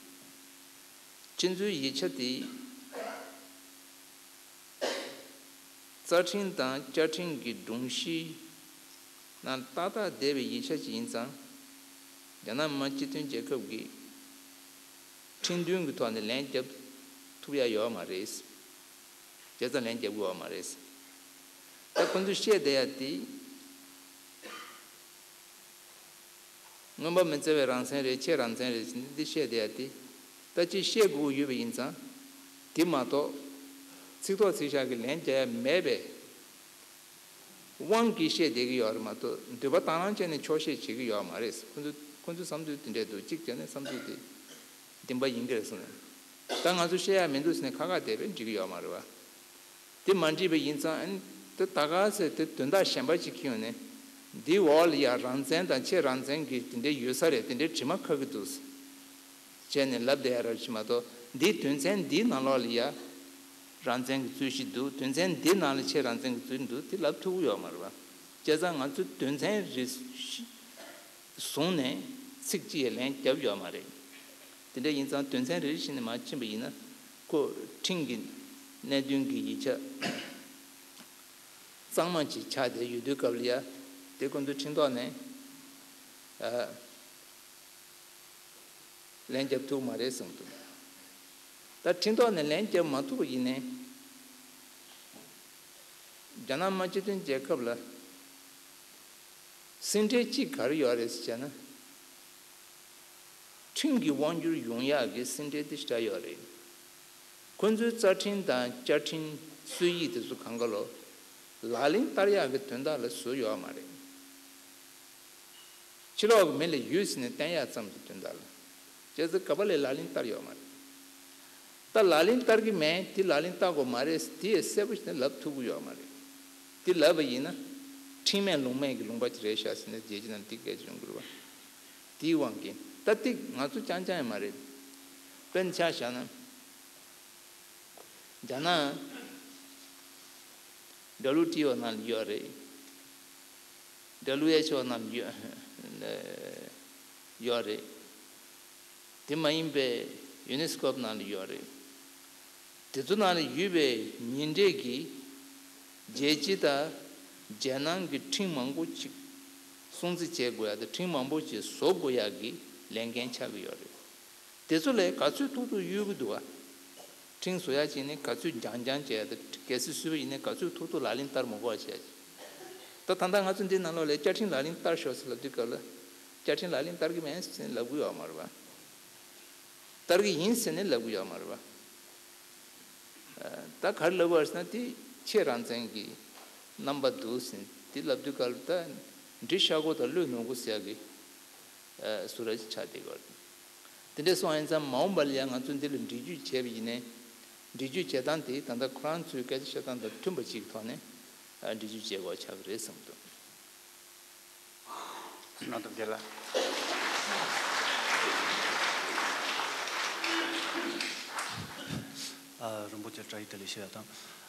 ཁྱེད་ཚོའི་ཡིག་ཆ་དེ་རྩ་ཁྲིམས་དང་བཅའ་ཁྲིམས་ཀྱི་སྒྲོམ་གཞིའི་ནང་ཏག་ཏག་བསྡད་པའི་ཡིག་ཆ་ཅིག་ཡིན་ཙང་། རྒྱ་ནག་མི་དམངས་སྤྱི་མཐུན་རྒྱལ་ཁབ་ཀྱི་ཁྲིམས་མཐུན་གྱི་ཐོག་ནས་ལན་བརྒྱབ་ཐུབ་ཡ་ཡོད་མ་རེད། བྱས་ཙང་ལན་རྒྱབ་དགོས་པ་མ་རེད། ད་ཁོང་ཚོས་བཤད་བསྡད་ཡ་དེ་མངོན་པ་མི་བརྩི་བའི་རང་བཙན་རེད། ཁྱེད་རང་བཙན་རེད་ཟེར་འདི་བཤད་བསྡད་ཡ་དེ་ད་ཅི་བཤད་དགོས་ཡོད་པ་ཡིན་ཙང་དེ་མ་གཏོགས་ཚིག་ཐོག་ཚིག་བཞག་གི་ལན་རྒྱག་ཡ་མེད་པས། དབང་གིས་བཤད་བསྡད་ཀྱི་ཡོད་རེད་མ་གཏོགས་འདོད་པ་དང་བླངས་བྱས་ནས་འཁྱོག་བཤད་བྱེད་ཀྱི་ཡོད་མ་རེད། ཁོང་ཚོ་ཁོང་ཚོའི་བསམ་ཚུལ་དེ་འདྲས་འདུག། གཅིག་བྱས་ནས་བསམ་ཚུལ་དེ་བདེན་པ་ཡིན་གྱི་རེད་གསུངས་ནས། ད་ང་ཚོ་བཤད་ཡ་མི་འདུག་ཟེར་ནས་ཁ་ཁ་བསྡད་པས་འགྲིག་གི་ཡོད་མ་རེད་བ། དེ་མ་འགྲིག་པ་ཡིན་ཙང་ཨ་ནི་དེ་ད་ག་ཟེ་དེ་དོན་དག་གཞན་པ་ཅིག་ཁྱེར་ཡོང་ནས་འདིའི་འོག་ལ་ཡ་རང་བཙན་དང་ཕྱེད་རང་བཙན་གྱི་དེ་འདྲས་ཡོད་ས་རེད། དེ་འདྲས་དྲི་མ་ཁ་གི་འདུག་ཟེར་བྱས་ནས་ལབ་བསྡད་ཡ་རབས་ཅིག་མ་གཏོགས་འདིའི་དོན་ཚན་འདིའི་ནང་ལོགས་ལ་ཡ་རང་བཙན་གྱི་རྩོད་གཞི་འདུག། དོན་ཚན་འདིའི་ནང་ལ་ཕྱེད་རང་བཙན་གྱི་རྩོད་གཞི་འདུག། དེ་ལབ་ཐུབ་ཀྱི་ཡོད་མ་རེད་བ། བྱས་ཙང་ང་ཚོས་དོན་ཚན་རེ་བཟུང་ནས་ཚིག་གཅིག་ཡང་ལན་བརྒྱབ་ཡོད་མ་རེད། དེ་འདྲ་ཡིན་ཙང་དོན་ཚན་རེ་རེ་བཞིན་ནས་མར་ཕྱིན་པ་ཡིན་ན་ཁོ་ཁྲིམས་ཀྱི་གནད་དོན་གྱི་ཡིག་ཆ་གཙང་མ་ཅིག་ཆགས་བསྡད་ཡོད་དུས་སྐབས་ལ་ཡ་དེ་ཁོང་ཚོ་ཁྲིམས་ཐོག་ནས་ཨ། ལན་རྒྱབ་ཐུབ་མ་རེད་གསུངས་འདུག། ད་ཁྲིམས་ཐོག་ནས་ལན་རྒྱབ་མ་ཐུབ་པ་ཡིན་ནའི། རྒྱ་ནག་དམར་སྤྱི་མཐུན་རྒྱལ་ཁབ་ལ་སེམས་ཁྲལ་གཅིག་ག་རེ་ཡོད་རེད་ཟེར་བྱས་ན། ཁྲིམས་ཀྱི་དབང་སྒྱུར་ཡོང་ཡག་གི་སེམས་ཁྲལ་དེ་ཞེ་དྲག་ཡོད་རེད། ཁོ་ཚོའི་རྩ་ཁྲིམས་དང་བཅའ་ཁྲིམས་སྲོལ་ཡིག་དེ་ཚོ་གང་ག་ལོ་ལག་ལེན་བསྟར་ཡག་གི་དོན་དག་ལ་བཟོས་ཡོད་མ་རེད། ཕྱི་ལོགས་ཀྱི་མི་ལ་ཡོད་ཟེར་ནས་བསྟན་ཡག་ཙམ་གྱི་དོན་དག་ལ། བྱས་ཙང་ག་པ་ལས་ལག་ལེན་བསྟར་ཡོད་མ་རེད། ད་ལག་ལེན་བསྟར་གྱི་མེད་དེ་ལག་ལེན་བསྟར་དགོས་མ་རེད་དེ་གསལ་པོ་ཞིག་ནས་ལབ་ཐུབ་ཀྱི་ཡོད་མ་རེད། དེ་ལབ་པ་ཡིན་ན་ཁྲིམས་མེད་ལུགས་མེད་ཀྱི་ལུང་པ་ཅིག་རེད་ཤག་ཟེར་ནས་རྒྱལ་སྤྱི་ནང་འདི་སྐད་ཆ་ཡོང་གི་རེད་བ། དེའི་དབང་གིས་ད་ཏིག་ང་ཚོ་རྐྱང་རྐྱང་ཡང་མ་རེད། དཔེར་ན་ཆ་བཞག་ན། རྒྱ་ནག་W T O ནང་ལ་ཡོད་རེད། W H O ནང་ལ་ཡོད་ཡོད་རེད། དེ་མ་ཡིན་པའི་ཡུ་ནེ་སི་ཀོ་ནང་ལ་ཡོད་རེད། དེ་ཚོ་ནང་ལ་ཡོད་པའི་ཉེ་འབྲེལ་གྱི་རྒྱལ་སྤྱི་དང་རྒྱལ་ནང་གི་ཁྲིམས་མང་པོ་ཅིག་སྲུང་བརྩི་བྱེད་དགོས་ཡ་དང་ཁྲིམས་མང་པོ་ཅིག་བཟོ་དགོས་ཡ་གི་ལས་འགན་ཆགས་ཀྱི་ཡོད་རེད། དེ་ཚོ་ལས་ག་ཚོད་ཐུབ་ཐུབ་གཡོལ་གྱི་འདུག་བ། ཁྲིམས་བཟོ་ཡ་ཅིག་ནི་ག་ཚོད་རྒྱང་རྒྱང་བྱས་ཡ་དང་གལ་སྲིད་བཟོས་པ་ཡིན་ན་ག་ཚོད་ཐུབ་ཐུབ་ལག་ལེན་བསྟར་མི་དགོས་པ་བྱས། ད་ད་ལྟ་ང་ཚོ་འདི་ནང་ལོགས་ལ་བཅའ་ཁྲིམས་ལག་ལེན་བསྟར་ཤོག་ཟེར་ལབ་དུས་སྐབས་ལ་བཅའ་ཁྲིམས་ལག་ལེན་བསྟར་གྱི་མེད་ཟེར་ནས་ལབ་གི་ཡོད་མ་རེད་བ། བསྟར་གྱི་ཡིན་ཟེར་ནས་ལབ་གི་ཡོད་མ་རེད་བ། ད་ག་རེ་ལབ་པ་རེད་ཟེར་ན་དེ་ཕྱེད་རང་བཙན་གྱི་རྣམ་པ་འདུག་ཟེར་ནས་དེ་ལབ་དུས་སྐབས་ལ་ད་འབྲི་ཤ་སྒོ་དང་བླུད་ནོར་སྒོ་ཟེར་ཡ་གི་སུ་ར་ཅིག་ཆགས་བསྡད་ཡོད་རེད། དེ་འདྲ་སོང་ཡིན་ཙང་མ་འོངས་པ་ལ་ཡང་ང་ཚོ་འདི་ལ་འགྲེལ་བརྗོད་བྱས་པ་ཡིན་ནའི། འགྲེལ་བརྗོད་བྱེད་སྟངས་དེ་ད་ལྟ་ཁོ་རང་ཚོའི་སྐད་ཆ་བཤད་སྟངས་དང་མཐུན་པ་ཅིག་ཐོག་ནས་འགྲེལ་བརྗོད་བྱེད་དགོས་ཆགས་ཀྱི་རེད་བསམ་འདུག་གནང་སྟངས་བདེ་ལ། ཨ། རིན་པོ་ཆེ་བཀྲ་ཤིས་བདེ་ལེགས་ཞུ་ཡ་དང་།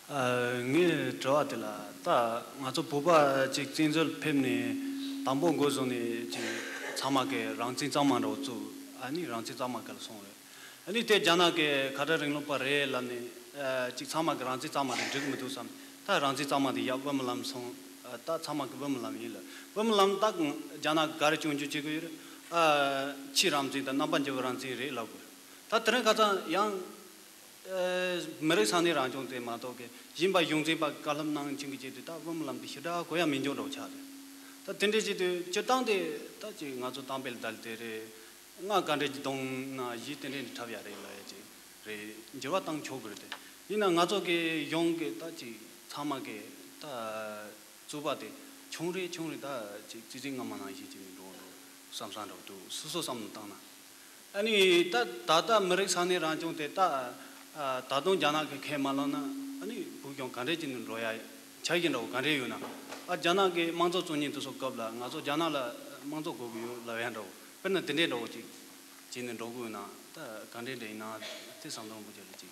ཨ། ངའི་དྲི་བ་དེ་ལ་ད་ང་ཚོ་བོད་པ་ཅིག་བཙན་འཛུལ་ཕེབས་ནས་དང་པོ་འགོ་བཟུང་ནས་ཅིག་ཚང་མ་གི་རང་བཙན་གཙང་མ་འདྲ་བོ་བཙུགས། ཨ་ནི་རང་བཙན་གཙང་མ་ག་ལ་སོང་རེད། ཨ་ནི་དེ་རྒྱ་ནག་གི་ཁ་བྲལ་རིང་ལུགས་པ་རེད་ལབ་ནས། ཨ། ཅིག་ཚང་མ་གི་རང་བཙན་གཙང་མ་དེ་འགྲིག་གི་མི་འདུག་བསམ། ད་རང་བཙན་གཙང་མ་དེ་ཡ་བོད་མི་ལམ་སོང་། ཨ། ད་ཚང་མ་གི་བོད་མི་ལམ་ཡིན་ལ། བོད་མི་ལམ་ད་རྒྱ་ནག་གི་ག་རེ་སྐྱོན་བརྗོད་བྱེད་གི་ཡོད་རེད། ཨ། ཕྱིའི་རང་བཙན་དང་རྣམ་པ་འགྱུར་བའི་རང་བཙན་རེད་ལབ་དགོས། ད་དེ་རིང་ཁ་སང་ཡང་། ཨ། མི་རིགས་ས་གནས་རང་སྐྱོང་དེ་མ་གཏོགས་གི་གཞན་པ་གཞུང་འཛིན་པ་བཀའ་སློབ་གནང་བྱིན་གི་བྱེད་དུས་ད་བོད་མི་ལམ་དེ་ཞེ་དྲག་གོ་ཡ་མི་འཇོག་འདྲ་བོ་ཆགས་རེད། ད་དེ་འདྲའི་བྱེད་དུས་སྤྱིར་བཏང་དེ་ད་ཅིག་ང་ཚོ་གཏམ་དཔེ་ལ་བརྡ་ལ་དེ་རེད། སྔགས་ག་འདྲས་ཀྱི་གདོང་ན་གཞི་དེ་འདྲས་ནས་འཁྲབ་ཡ་རེད་ལབ་ཡ་ཅིག་རེད། འགྱུར་བ་བཏང་ཆོག་གི་རེད་དེ། ཡིན་ན་ང་ཚོ་གི་གཞུང་གི་ད་ཅིག་ཚང་མ་གི་ད་རྩོད་པ་དེ་ཆུང་རེ་ཆུང་རེ་ད་ཅིག་ཙི་ཙི་སྔ་མ་ནང་བཞིན་ཅིག་ནས་འགྲོ་འགྲོ་བསམ་བསམ་འདྲ་བོ་འདུག་སོ་སོ་བསམ་བློ་བཏང་ན། ཨ་ནི་ད་ད་ལྟ་མི་རིགས་ས་གནས་རང་སྐྱོང་དེ་ད་ད་དུང་རྒྱ་ནག་གི་ཁས་མ་བླངས་ན་ཨ་ནི་བོད་གཞུང་ག་འདྲས་ཅིག་ནས་འགྲོ་ཡ་ཆ་རྐྱེན་འདྲ་བོ་ག་འདྲས་ཡོད་ན། ཨ། རྒྱ་ནག་གི་དམངས་གཙོ་བཙུགས་མཁན་དེ་ཚོ་སྐབས་ལ་ང་ཚོ་རྒྱ་ནག་ལ་དམངས་གཙོ་དགོས་ཀྱི་ཡོད་ལབ་ཡ་འདྲ་བོ། དཔེར་ན་དེ་འདྲའི་འདྲ་བོ་ཅིག་བྱས་ནས་འགྲོ་དགོས་ན་ད་ག་འདྲའི་འདྲ་ཡིན་ན་དེ་བསམ་བློ་རིན་པོ་ཆེ་ལ་ཅིག་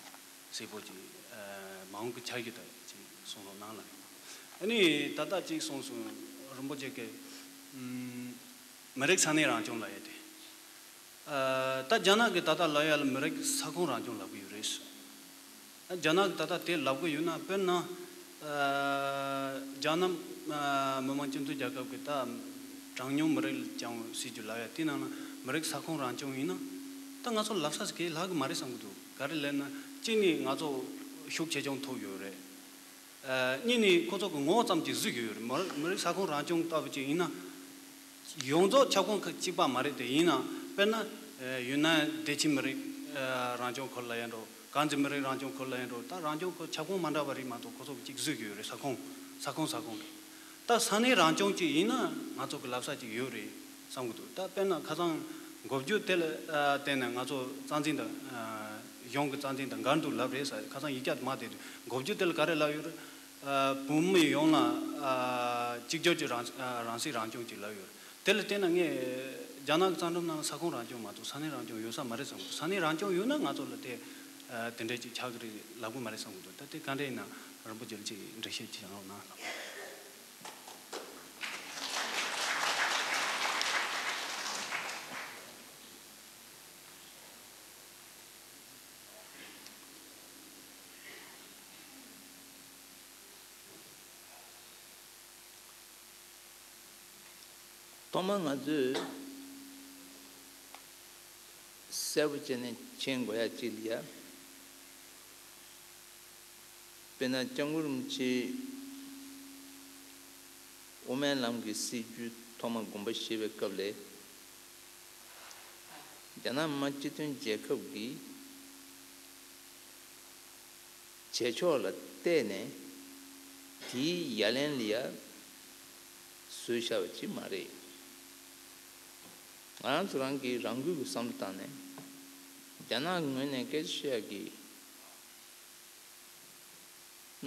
གསལ་པོ་ཅིག་ཨ། མ་འོངས་ཀྱི་འཆར་གཞི་དག་ཅིག་གསུང་རོགས་གནང་ལ། ཨ་ནི་ད་ལྟ་ཅིག་གསུངས་སོང་། རིན་པོ་ཆེ་གིས་ཨམ། མི་རིགས་ས་གནས་རང་སྐྱོང་ལབ་ཡ་དེ། ཨ། ད་རྒྱ་ནག་གིས་ད་ལྟ་ལབ་ཡ་ལ་མི་རིགས་ས་ཁོངས་རང་སྐྱོང་ལབ་ཀྱི་ཡོད་རེད། རྒྱ་ནག་གིས་ད་ལྟ་དེ་ལབ་ཀྱི་ཡོད་ན། དཔེར་ན། ཨ། རྒྱ་ནག་ཨ། མི་དམངས་སྤྱི་མཐུན་རྒྱལ་ཁབ་ཀྱི་ད་གྲངས་ཉུང་མི་རིགས་ལ་སྦྱང་བའི་སྲིད་ཇུས་ལབ་ཡ་དེ་ནང་ལ་མི་རིགས་ས་ཁོངས་རང་སྐྱོང་ཡིན་ན། ད་ང་ཚོ་ལབ་ས་ཟིག་གི་ལྷག་གི་མ་རེད་བསམ་གི་འདུག་ག་རེ་ལབ་ན་གཅིག་ནི་ང་ཚོ་ཤུགས་ཆེ་ཆུང་ཐོབ་ཡོད་རེད། ཨ། གཉིས་ནི་ཁོ་ཚོ་གི་ངོ་བོ་ཙམ་གྱིས་བཟོས་ཡོད་རེད། མི་མི་རིགས་ས་ཁོངས་རང་སྐྱོང་ལྟ་བུ་ཅིག་ཡིན་ན། ཡོངས་རྫོགས་ཁྱབ་ཁོངས་ཁག་གཅིག་པ་མ་རེད་དེ། ཡིན་ན་དཔེར་ན་ཡུན་ནན་བདེ་ཆེན་མི་རིགས་རང་སྐྱོང་ཁུལ་ལ་ཡིན་འགྲོ། དཀར་མཛེས་མི་རིགས་རང་སྐྱོང་ཁུལ་ལ་ཡིན་འགྲོ། ད་རང་སྐྱོང་ཁུལ་ཁྱབ་ཁོངས་མ་འདྲ་བ་རིགས་མ་གཏོགས་ཁོ་ཚོ་གི་གཅིག་བཟོས་ཡོད་རེད། ས་ཁོངས་ས་ཁོངས་ས་ཁོངས་ཀྱི། ད་ས་གནས་རང་སྐྱོང་གཅིག་ཡིན་ན་ང་ཚོ་གི་ལབ་ས་གཅིག་ཡོད་རེད་བསམ་གི་འདུག་ད་དཔེར་ན་ཁ་སང་འགོ་བརྗོད་དེ་ལ་བརྟེན་ནས་ང་ཚོ་རྩ་འཛིན་དང་གཞུང་གི་རྩ་འཛིན་དང་འགལ་འདུག་ལབ་རེད་ཟེར། ཁ་སང་ཡིག་ཆ་མ་དེ་འགོ་བརྗོད་དེ་ལ་ག་རེ་ལབ་ཡོད་རེད། ཨ། བོད་མི་ཡོངས་ལ་ཨ། གཅིག་གྱུར་གྱི་རང་ཨ། རང་སྲིད་རང་སྐྱོང་ཅིག་ལབ་ཡོད། དེ་ལ་བརྟེན་ནས་ངས་རྒྱ་ནག་གི་རྩ་ཁྲིམས་ནང་ལ་ས་ཁོངས་རང་སྐྱོང་མ་གཏོགས་ས་གནས་རང་སྐྱོང་ཡོད་ས་མ་རེད་བསམ་གི་འདུག་ས་གནས་རང་སྐྱོང་ཡོད་ན་ང་ཚོ་ལ་དེ་ཨ། དེ་འདྲས་ཅིག་ཆགས་ཀྱི་རེད་ལབ་གི་མ་རེད་བསམ་གི་འདུག་ད་དེ་ག་འདྲས་ཡིན་ན་རིན་པོ་ཆེ་ལ་ཅིག་འགྲེལ་བཤད་ཅིག་གནང་རོགས་གནང་། ཐོག་མར་ང་ཚོས་གསལ་པོ་བྱས་ནས་མཁྱེན་དགོས་ཡ་གཅིག་ལ་ཡ། དཔེར་ན་སྐྱབས་མགོན་རིན་པོ་ཆེ་ དབུ་མའི་ལམ་གྱི་སྲིད་བྱུས་ཐོག་མ་དགོངས་པ་བཞེས་པའི་སྐབས་ལས། རྒྱ་ནག་མི་དམངས་སྤྱི་མཐུན་རྒྱལ་ཁབ་ཀྱི་བྱེད་ཕྱོགས་ལ་བལྟས་ནས་དེའི་ཡ་ལན་ལ་ཡ་བཟོས་བཞག་པ་ཅིག་མ་རེད། ང་རང་ཚོ་རང་གིས་རང་འགུལ་གྱི་བསམ་བློ་བཏང་ནས། རྒྱ་ནག་གི་ངོས་ནས་སྐད་ཆ་བཤད་ཡག་གི་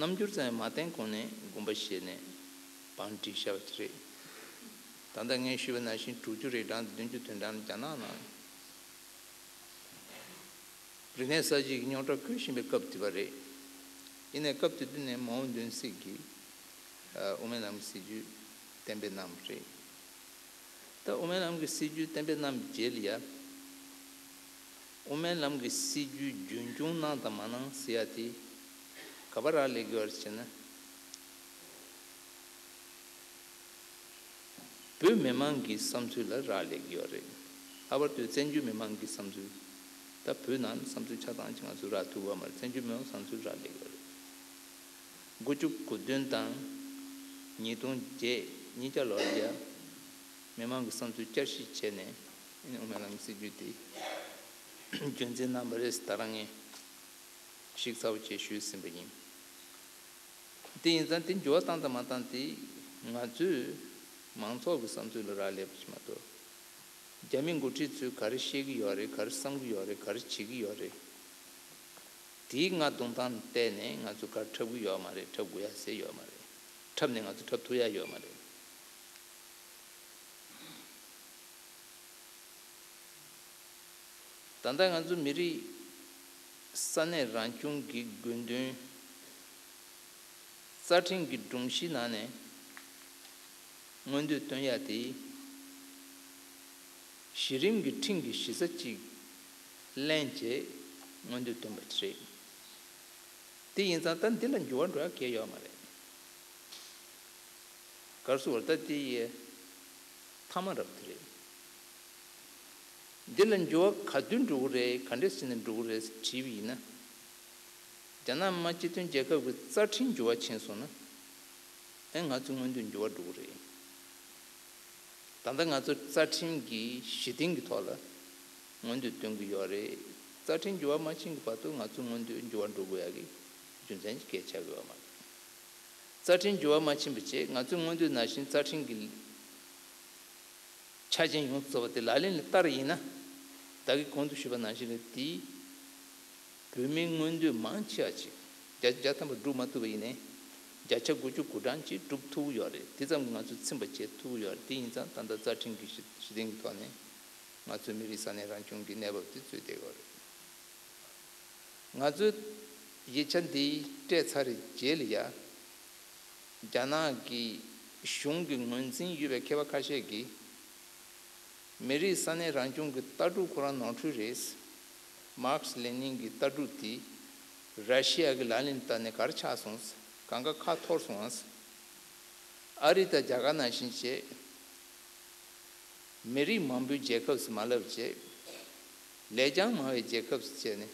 རྣམ་འགྱུར་ཙམ་ཡང་མ་བསྟན་གོང་ནས་དགོངས་པ་བཞེས་ནས་བང་བསྒྲིགས་བཞག་པ་ཅིག་རེད། ད་ལྟ་ངས་ཞུས་པ་ནང་བཞིན་དྲུག་ཅུ་རེ་གྲངས་དང་བདུན་ཅུ་དོན་གྲངས་རྒྱ་ནག་ནང་རིག་གནས་གསར་བརྗེ་གི་རྙོག་དྲ་བཀོད་བཞིན་པའི་སྐབས་དེ་བ་རེད། ཡིན་ནའི་སྐབས་དེ་དུས་ནས་མའོ་ཙེ་ཏུང་སྲིད་ཀྱིས་ཨ་དབུ་མའི་ལམ་གྱི་སྲིད་བྱུས་གཏན་འབེབས་གནང་བ་རེད། ད་དབུ་མའི་ལམ་གྱི་སྲིད་བྱུས་གཏན་འབེབས་གནང་བའི་རྗེས་ལ་ཡ། དབུ་མའི་ལམ་གྱི་སྲིད་བྱུས་རྒྱུན་སྐྱོང་གནང་དང་མ་གནང་ཟེར་ཡ་དེ་ག་པར་རག་ལས་ཀྱི་ཡོད་རེད་ཟེར་ན། བོད་མི་མང་གི་བསམ་ཚུལ་ལ་རག་ལས་ཀྱི་ཡོད་རེད། ལྷག་པར་དུ་བཙན་བྱོལ་མི་མང་གི་བསམ་ཚུལ། ད་བོད་ནང་བསམ་ཚུལ་ཆ་ཚང་ཅིག་ང་ཚོས་རག་ཐུབ་ཡོད་མ་རེད། བཙན་བྱོལ་མི་མང་བསམ་ཚུལ་རག་ལས་ཀྱི་ཡོད་རེད། དགུ་བཅུ་གོ་བདུན་དང་ཉིས་སྟོང་བརྒྱད་གཉིས་ཆ་ལོར་ཡ། མི་མང་གི་བསམ་ཚུལ་བསྐྱར་ཞིབ་བྱས་ནས་ཨ་ནི་དབུ་མའི་ལམ་གྱི་སྲིད་བྱུས་དེ་རྒྱུན་འཛིན་གནང་བ་རེད། ད་རང་ངས་ཞིབ་ཚགས་པོ་བྱས་ཞུས་ཟིན་པ་ཡིན། དེ་ཡིན་ཙང་དེ་འགྱུར་བ་བཏང་དང་མ་བཏང་དེ་ང་ཚོའི་མང་ཚོགས་ཀྱི་བསམ་ཚུལ་ལ་རག་ལས་པ་ཞིག་མ་གཏོགས། རྒྱ་མི་འགོ་ཁྲིད་ཚོས་ག་རེ་བཤད་ཀྱི་ཡོད་རེད། ག་རེ་བསམ་གྱི་ཡོད་རེད། ག་རེ་བྱེད་ཀྱི་ཡོད་རེད། དེའི་རྔ་རྡུང་སྟངས་བལྟས་ནས་ང་ཚོ་ག་རེ་འཁྲབ་ཀྱི་ཡོད་མ་རེད། འཁྲབ་དགོས་ཡ་ཟེར་ཡོད་མ་རེད། འཁྲབ་ནས་ང་ཚོ་འཁྲབ་ཐུབ་ཡ་ཡོད་མ་རེད། ད་ལྟ་ང་ཚོ་མི་རིགས་ས་གནས་རང་སྐྱོང་གི་དགོས་འདུན་རྩ་ཁྲིམས་ཀྱི་སྒྲོམ་གཞིའི་ནང་ནས་མངོན་འདོད་བཏོན་ཡ་དེ་གཞི་རིམ་གྱི་ཁྲིམས་ཀྱི་གཞི་རྩ་གཅིག་ལེན་བྱས་མངོན་འདོད་བཏོན་པ་རེད། དེ་ཡིན་ཙང་ད་འདི་ལ་འགྱུར་བ་འགྲོ་ཡ་གང་ཡང་ཡོད་མ་རེད། ག་རེ་ཟེར་བ་ད་དེ་ཡི་མཐའ་མ་རབ་དེ་རེད། འདི་ལ་འགྱུར་བ་ག་དུས་འགྲོ་གི་རེད། ག་འདྲས་བྱས་ནས་འགྲོ་གི་རེད་ཟེར་དྲིས་པ་ཡིན་ན། རྒྱ་ནག་མི་དམངས་སྤྱི་མཐུན་རྒྱལ་ཁབ་ཀྱི་རྩ་ཁྲིམས་འགྱུར་བ་ཕྱིན་སོང་ན། ཨེ་ང་ཚོའི་མངོན་འདོད་འགྱུར་བ་འགྲོ་གི་རེད། ད་ལྟ་ང་ཚོ་རྩ་ཁྲིམས་ཀྱི་གཞི་རྟེན་གྱི་ཐོག་ལ་མངོན་འདོད་སྟོན་གྱི་ཡོད་རེད། རྩ་ཁྲིམས་འགྱུར་བ་མ་ཕྱིན་གྱི་བར་དུ་ང་ཚོའི་མངོན་འདོད་འགྱུར་བ་འགྲོ་དགོས་ཡ་གི་རྒྱུ་མཚན་གྱི་སྐད་ཆ་ཡོད་མ་རེད། རྩ་ཁྲིམས་འགྱུར་བ་མ་ཕྱིན་པ་བྱས་ང་ཚོའི་མངོན་འདོད་ནང་བཞིན་རྩ་ཁྲིམས་ཀྱི་ཆ་རྐྱེན་ཡོངས་སུ་རྫོགས་པ་དེ་ལག་ལེན་ལ་བསྟར་ཡིན་ན། ད་གིན་གོང་དུ་ཞུས་པ་ནང་བཞིན་རེད་དེ། བོད་མིའི་མངོན་འདོད་མང་ཆེ་བ་ཅིག་བརྒྱ་ཆ་བརྒྱ་ཐམ་པ་སྒྲུབ་མ་ཐུབ་པ་ཡིན་ནའི། བརྒྱ་ཆ་དགུ་བཅུ་གོ་གྲངས་ཅིག་སྒྲུབ་ཐུབ་ཀྱི་ཡོད་རེད། དེ་ཙམ་གྱིས་ང་ཚོས་ཚིམ་པ་བྱེད་ཐུབ་ཀྱི་ཡོད་རེད། དེ་ཡིན་ཙང་ད་ལྟ་རྩ་ཁྲིམས་ཀྱི་གཞི་གཞི་རྟེན་གྱི་ཐོག་ནས་ང་ཚོའི་མི་རིགས་ས་གནས་རང་སྐྱོང་གི་གནས་བབ་དེ་རྩོད་བསྡད་ཀྱི་ཡོད་རེད། ང་ཚོས་ཡིག་ཆ་འདི་སྤྲད་ཚར་བའི་རྗེས་ལ་ཡ། རྒྱ་ནག་གི་གཞུང་གི་ངོས་འཛིན་ཡོད་པའི་མཁས་པ་ཁ་ཤས་ཀྱིས། མི་རིགས་ས་གནས་རང་སྐྱོང་གི་ལྟ་གྲུབ་ཁོ་རང་ནོར་འཁྲུལ་རེད། མཱར་ཁེ་སི་ལེ་ནིན་གྱི་ལྟ་གྲུབ་དེ་ར་ཤི་ཡ་གི་ལག་ལེན་བསྟར་ནས་ག་རེ་ཆགས་སོང་། གང་ག་ཁ་འཐོར་སོང་ཨ། ཨ་རི་དང་རྒྱ་གར་ནང་བཞིན་བྱས། མི་རིགས་མང་པོའི་རྒྱལ་ཁབ་སུ་མ་ལབ་བྱས། ལས་ཀྱང་མང་བའི་རྒྱལ་ཁབ་སུ་བྱས་ནས་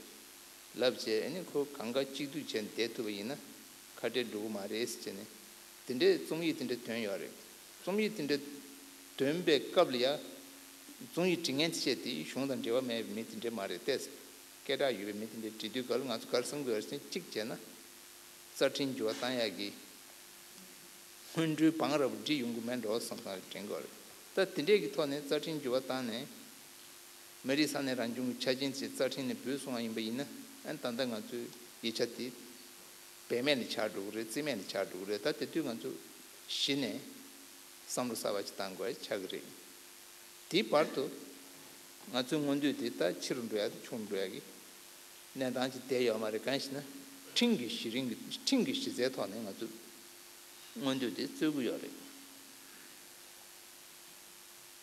ལབ་བྱས། ཨ་ནི་ཁོ་གང་ག་གཅིག་སྡུད་བྱས་ནས་བསྡད་ཐུབ་པ་ཡིན་ན་ཁ་བྲལ་འགྲོ་གི་མ་རེད་ཟེར་བྱས་ནས། དེ་འདྲའི་རྩོམ་ཡིག་དེ་འདྲ་ཐོན་ཡོད་རེད། རྩོམ་ཡིག་དེ་འདྲ་ཐོན་པའི་སྐབས་ལ་ཡ། རྩོམ་ཡིག་འབྲི་མཁན་དེ་བྱས་ཏེ་གཞུང་དང་འབྲེལ་བ་མེད་པའི་མི་དེ་འདྲ་མ་རེད་དེ། སྐད་གྲགས་ཡོད་པའི་མི་དེ་འདྲ་བྲིས་དུས་ག་ལ་ང་ཚོ་ག་རེ་བསམ་དགོས་རེད་ཟེར་ན། གཅིག་བྱས་ན། རྩ་ཁྲིམས་འགྱུར་བ་བཏང་ཡག་གི་སྔོན་འགྲོའི་བང་ར་བུ་སྒྲིག་ཡོང་གི་མེད་འགྲོ་བསམ་བསམ་དྲན་གྱི་ཡོད་རེད། ད་དེ་འདྲས་ཀྱི་ཐོག་ནས་རྩ་ཁྲིམས་འགྱུར་བ་བཏང་ནས་མི་རིགས་ས་གནས་རང་སྐྱོང་གི་ཆ་རྐྱེན་ཞིག་རྩ་ཁྲིམས་ནས་འབུད་སོང་བ་ཡིན་པ་ཡིན་ན། ཨ་ནི་ད་ལྟ་ང་ཚོའི་ཡིག་ཆ་དེ་བེད་མེད་ལ་ཆགས་འགྲོ་གི་རེད། རྩིས་མེད་ལ་ཆགས་འགྲོ་གི་རེད། ད་དེ་དུས་ང་ཚོ་གཞི་ནས་བསམ་བློ་གསར་པ་ཞིག་བཏང་དགོས་ཆགས་ཀྱི་རེད། དེའི་བར་དུ་ང་ཚོའི་མངོན་འདོད་དེ་ད་ཕྱི་རུ་འགྲོ་ཡ་དང་ཕྱོགས་རུ་འགྲོ་ཡ་གི་གནས་སྟངས་ཅིག་བསྡད་ཡོད་མ་རེད། གང་ཞེ་ན། ཁྲིམས་ཀྱི་གཞི་རིམ་གྱི་ཁྲིམས་ཀྱི་གཞི་རྩའི་ཐོག་ནས་ང་ཚོས་མངོན་འདོད་དེ་རྩོད་ཀྱི་ཡོད་རེད།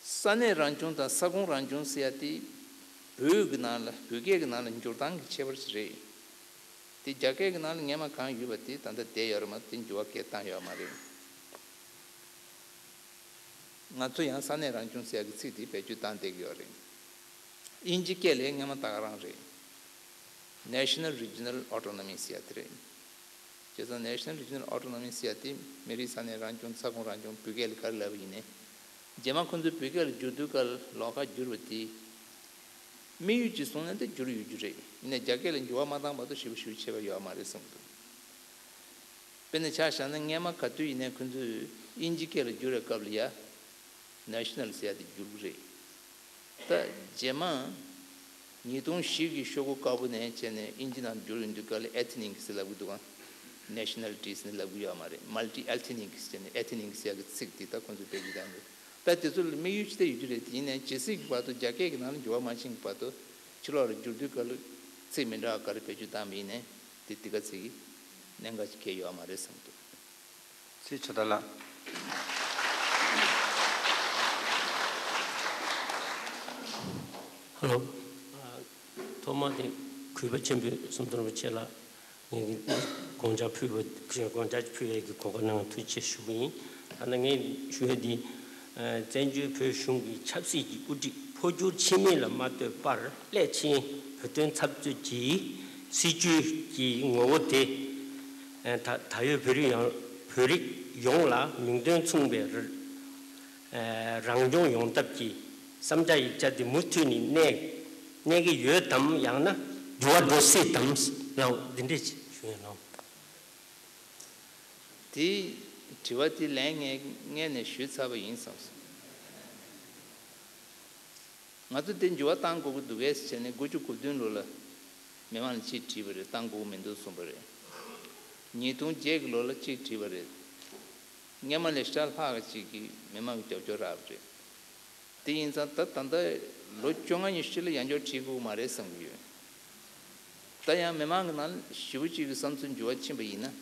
ས་གནས་རང་སྐྱོང་དང་ས་ཁོངས་རང་སྐྱོང་ཟེར་ཡ་དེ་བོད་ཀྱི་ནང་ལ་བོད་སྐད་ཀྱི་ནང་ལ་འགྱུར་སྟངས་ཀྱི་ཁྱད་པར་ཞིག་རེད། དེ་རྒྱ་སྐད་ཀྱི་ནང་ལ་སྔན་མ་གང་ཡོད་པ་དེ་ད་ལྟ་བསྡད་ཡོད་རེད་མ་གཏོགས་དེ་འགྱུར་བ་སྐད་བཏང་ཡོད་མ་རེད། ང་ཚོ་ཡང་ས་གནས་རང་སྐྱོང་ཟེར་ཡག་གི་ཚིག་དེ་བེད་སྤྱོད་བཏང་བསྡད་ཀྱི་ཡོད་རེད། དབྱིན་ཇི་སྐད་ལ་སྔན་མ་ད་ག་རང་རེད། National Regional Autonomy ཟེར་ཡག་དེ་རེད། བྱས་ཙང་National Regional Autonomy ཟེར་ཡ་དེ་མི་རིགས་ས་གནས་རང་སྐྱོང་ས་ཁོངས་རང་སྐྱོང་བོད་སྐད་ལ་ག་རེ་ལབ་པ་ཡིན་ནའི། རྗེས་མ་ཁོང་ཚོས་བོད་སྐད་ལ་བསྒྱུར་དུས་སྐབས་ལ་ལོགས་ཀ་བསྒྱུར་བ་དེ། དམིགས་ཡུལ་གཅིག་བཟུང་ནས་དེ་བསྒྱུར་ཡོད་རྒྱུ་རེད། ཡིན་ནའི་རྒྱ་སྐད་ལ་འགྱུར་བ་མ་བཏང་བར་དུ་ཞེ་པོ་ཞེ་པོ་ཁྱད་པར་ཡོད་མ་རེད་བསམ་གྱི་འདུག་དཔེར་ན་ཆ་བཞག་ན་སྔས་མ་ག་དུས་ཡིན་ནའི་ཁོང་ཚོས་དབྱིན་ཇི་སྐད་ལ་བསྒྱུར་བའི་སྐབས་ལ་ཡ། National ཟེར་ཡ་དེ་བསྒྱུར་གྱི་རེད། ད་རྗེས་མ་ཉིས་སྟོང་བཞི་གི་ཤོག་གུ་དཀར་པོ་ནས་བྱས་ནས་དབྱིན་ཇི་ནང་བསྒྱུར་ཡོང་དུས་སྐབས་ལ་ethnic ཟེར་ལབ་ཀྱི་འདུག་ག nationality ཟེར་ནས་ལབ་ཀྱི་ཡོད་མ་རེད། multi ethnic ཟེར་ནས་ethnic ཟེར་ཡ་གི་ཚིག་དེ་ད་ཁོང་ཚོས་སྤེལ་གྱི་བསྡད་འདུག་ད་དེ་ཚོ་ལ་དམིགས་ཡུལ་ཅི་ལྟར་ཡོད་རྒྱུ་རེད། དེ་ཡིན་ནའི་ཇི་སྲིད་ཀྱི་བར་དུ་རྒྱ་སྐད་ཀྱི་ནང་ལ་འགྱུར་བ་མ་ཕྱིན་གྱི་བར་དུ་ཕྱི་ལོགས་ལ་བསྒྱུར་དུས་སྐབས་ལ་ཚིག་མི་འདྲ་བ་ག་རེ་བེད་སྤྱོད་བཏང་བ་ཡིན་ནའི་དེ་དེ་ག་ཚིག་གི་གནད་འགག་ཅིག་གལ་ཡོད་མ་རེད་བསམ་འདུག་ཚེ་ཆོས་དར་ལགས། ཧ་ལོ། ཐོག་མ་དེ་གུས་པ་ཆེན་པོས་བསམ་གཏན་རིན་པོ་ཆེ་ལགས་ངས་དགོངས་འཆར་ཕུལ་བ་དགོངས་འཆར་ཕུལ་བའི་གི་གོ་སྐབས་གནང་བ་ཐུགས་རྗེ་ཆེ་ཞུ་གི་ཡིན། ད་ནི་ངས་ཞུ་ཡ་འདི། བཙན་བྱོལ་བོད་གཞུང་གི་ཆབ་སྲིད་ཀྱི་དབུ་ཁྲིད་འཕོ་འགྱུར་ཕྱིན་མིན་ལ་མ་ལྟོས་པར་སླད་ཕྱིན་བོད་དོན་འཐབ་རྩོད་ཀྱི་སྲིད་བྱུས་ཀྱི་ངོ་བོ་དེ། ད་ད་ཡོད་བོད་རིགས་ཡོངས་བོད་རིགས་ཡོངས་ལ་མིང་དོན་མཚུངས་པའི་རང་སྐྱོང་ཡོང་ཐབས་ཀྱི་བསམ་འཆར་ཡིག་ཆ་དེ་མུ་མཐུད་ནས་གནས་གནས་ཀྱི་ཡོད་དམ། ཡང་ན་འགྱུར་བ་འགྲོ་སྲིད་དམ་ལ་འདི་འདྲས་ཞུ་ཡིན་ནོ། དེ་དྲི་བ་དེ་ལན་ངས་སྔོན་ནས་ཞུས་ཚར་བ་ཡིན་བསམ་སོང་། ང་ཚོ་དེ་འགྱུར་བ་གཏང་དགོས་ཀྱི་འདུག་གས་ཟེར་ནས་དགུ་བཅུ་གོ་བདུན་ལོ་ལ་མི་མང་ལ་གཅིག་དྲིས་པ་རེད། གཏང་དགོས་ཀྱི་མི་འདུག་གསུངས་པ་རེད། ཉིས་སྟོང་བརྒྱད་ཀྱི་ལོ་ལ་གཅིག་དྲིས་པ་རེད། སྔོན་མ་ལས་ཤ་ལྷག་ཅིག་གིས་མི་མང་གི་རྒྱབ་སྐྱོར་རག་པ་རེད། དེ་ཡིན་ཙང་ད་ད་ལྟ་ལོ་བཅོ་ལྔ་ཉི་ཤུ་ལ་ཡང་བསྐྱར་དྲིས་དགོས་མ་རེད་བསམ་གྱི་ཡོད། ད་ཡང་མི་མང་གི་ནང་ཞེ་པོ་ཅིག་གི་བསམ་ཚུལ་འགྱུར་བ་ཕྱིན་པ་ཡིན་ན།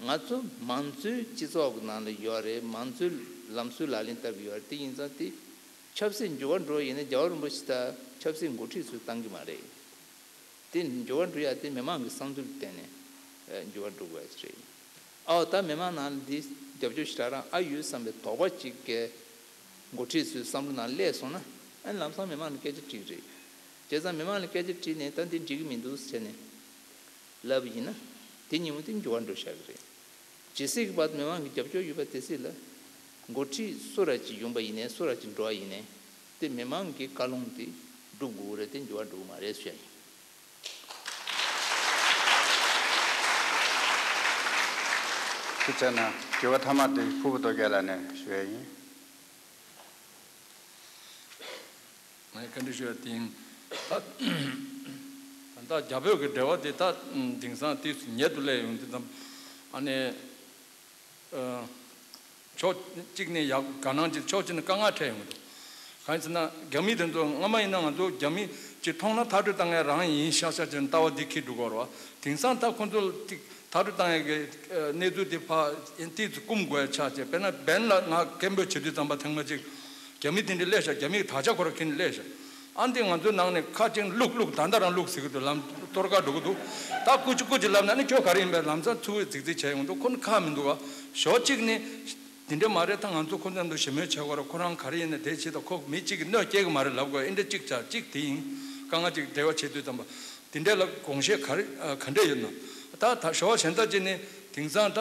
ང་ཚོ་མང་གཙོའི་སྤྱི་ཚོགས་ཀྱི་ནང་ལ་ཡོད་རེད། མང་གཙོའི་ལམ་སྲོལ་ལག་ལེན་བསྟར་གྱི་ཡོད་རེད། དེ་ཡིན་ཙང་དེ་ཆབ་སྲིད་འགྱུར་བ་འགྲོ་ཡིན་ན་རྒྱལ་བ་རིན་པོ་ཆེ་དང་ཆབ་སྲིད་འགོ་ཁྲིད་ཚོས་བཏང་གི་མ་རེད། དེ་འགྱུར་བ་འགྲོ་ཡ་དེ་མི་མང་གི་བསམ་ཚུལ་བརྟེན་ནས་འགྱུར་བ་འགྲོ་དགོས་རེད། ཨའོ་ད་མི་མང་ནང་ལ་འདི་རྒྱབ་སྐྱོར་ཞེ་དྲག་རང་ཨ་ཡོད་བསམ་པའི་དོགས་པ་གཅིག་གི་འགོ་ཁྲིད་ཚོའི་བསམ་བློ་ནང་སླེབས་སོང་ན་ཨ་ནི་ལམ་སང་མི་མང་ལ་སྐད་ཆ་དྲིས་རེད། བྱས་ཙང་མི་མང་ལ་སྐད་ཆ་དྲིས་ནས་ད་འདི་འགྲིག་གི་མི་འདུག་ཟེར་ནས་ལབ་ཡིན་ན་དེ་ཉིན་མོ་དེ་འགྱུར་བ་འགྲོ་བཞག་གི་རེད། ཇི་སྲིད་ཀྱི་བར་དུ་མི་མང་གི་རྒྱབ་སྐྱོར་ཡོད་པ་དེ་སྲིད་ལ་འགོ་ཁྲིད་སུ་ར་ཅིག་ཡོང་པ་ཡིན་ནའི་སུ་ར་ཅིག་འགྲོ་བ་ཡིན་ནའི་དེ་མི་མང་གི་བཀའ་ལུང་དེ་སྒྲུབ་དགོས་རེད། དེ་འགྱུར་བ་འགྲོ་གི་མ་རེད་ཟེར་ཡ་ཡིན། དེ་བྱས་ན་དྲི་བ་མཐའ་མ་དེ་ཕུར་བུ་རྡོ་རྗེ་ལགས་ནས་ཞུ་ཡ་ཡིན། ངས་བཀའ་འདྲི་ཞུ་ཡ་དེ་ཡིན། ད་ད་རྒྱ་བོད་ཀྱི་འབྲེལ་བ་དེ་ད་དེང་སང་དུས་སུ་ཉེ་དུ་སླེབས་ཡོང་དུས་ཙམ་ཨ་ནི། ཕྱོགས་གཅིག་ནས་ཡག་དགའ་སྣང་གཅིག་ཕྱོགས་གཅིག་ནས་དཀའ་ངལ་འཕྲད་ཡོང་གི་འདུག་གང་ཡིན་ཟེར་ན་རྒྱ་མི་དེ་ཚོ་སྔ་མ་ཡིན་ན་ང་ཚོ་རྒྱ་མི་གཅིག་མཐོང་ན་ཐག་གཅོད་བཏང་ཡ་རང་ཡིན་ཤག་ཤག་ཅེས་ལྟ་བ་འདི་འཁྱེར་འགྲོ་དགོས་རེད་བ། དེང་སང་ད་ཁོང་ཚོ་ལ་ཐག་གཅོད་བཏང་ཡ་གི་གནས་ཚུལ་དེ་ཕ་ཏིས་ཀུམ་དགོས་ཡ་ཆགས་བྱས། དཔེར་ན་བན་ལ་ང་སྐད་འབོད་བྱེད་དུས་ཙམ་པ་ཐེངས་མ་གཅིག་རྒྱ་མི་དེ་འདྲ་སླེབས་ཤག་རྒྱ་མིའི་དག་ཆ་ཁོ་ར་འཁྱེར་ནས་སླེབས་ཤག་ཨ་འདི་ང་ཚོའི་ནང་ནས་ཁ་ཅིག་བླུག་བླུག་ད་ལྟ་རང་བླུག་ཟེར་གི་འདུག་ལམ་གཏོར་ཁ་འགྲོ་གི་འདུག་ད་སྐུ་མཁྱེན་སྐུ་མཁྱེན་ལབ་ན་ནི་ཁྱོད་ག་རེ་ཡིན་པས་ལམ་སང་ཚུར་རྫིག་རྫིག་བྱས་ཡོང་འདུག་ཁོ་ནི་ཁག་མི་འདུག་ག་ཞོགས་གཅིག་ནི་འདི་འདྲ་མ་རེད། ད་ང་ཚོ་ཁོ་ཚོ་མཉམ་དུ་ཞི་མོལ་བྱེད་དགོས་རེད། ཁོ་རང་ག་རེ་ཡིན་ན་དེ་བྱེད་དང་། ཁོ་མི་གཅིག་གིས་གནོད་སྐྱེལ་གི་མ་རེད་ལབ་དགོས། ཨེ་འདྲ་གཅིག་བྱ་གཅིག་དེ་ཡིན། དཀའ་ངལ་གཅིག་འབྲེལ་བ་བྱེད་དུས་ཙམ་པ་དེ་འདྲ་ལ་དགོངས་བཞེས་ག་རེ་ག་འདྲ་ཡོད་ན། ད་ད་ཞོགས་གཞན་དག་ཅིག་ནི་དེང་སང་ད་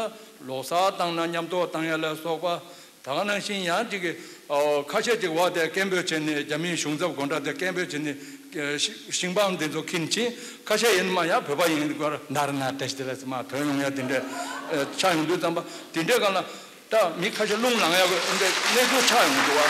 ལོ་གསར་བཏང་ན་མཉམ་དུ་བཏང་ཡ་ལ་སོགས་པ། ད་ག་ནང་བཞིན་ཡང་ཅིག་གི་ཨོ་ཁ་ཤས་ཅིག་འོག་དེ་སྐད་འབོད་བྱས་ནས་རྒྱ་མིའི་གཞུང་ཚབ་སྒོ་འགྲམ་དེ་སྐད་འབོད་བྱས་ནས་ཤི་ཤིང་སྤང་འདི་ཚོ་འཁྱེར་ཕྱིན། ཁ་ཤས་ཡིན་མ་ཡང་བོད་པ་ཡིན་དགོས་ནར་ན་བཀྲ་ཤིས་བདེ་ལེགས་ཟེར་མ་ཐོན་ཡོང་ཡ་དེ་འདྲ་ཆགས་ཡོང་དུས་ཙམ་པ་དེ་འདྲའི་སྒང་ལ་ད་མི་ཁ་ཤས་རླུང་ལངས་ཡ་གི་འདི་གནས་ཚུལ་ཆགས་ཡོང་གི་འདུག་བ།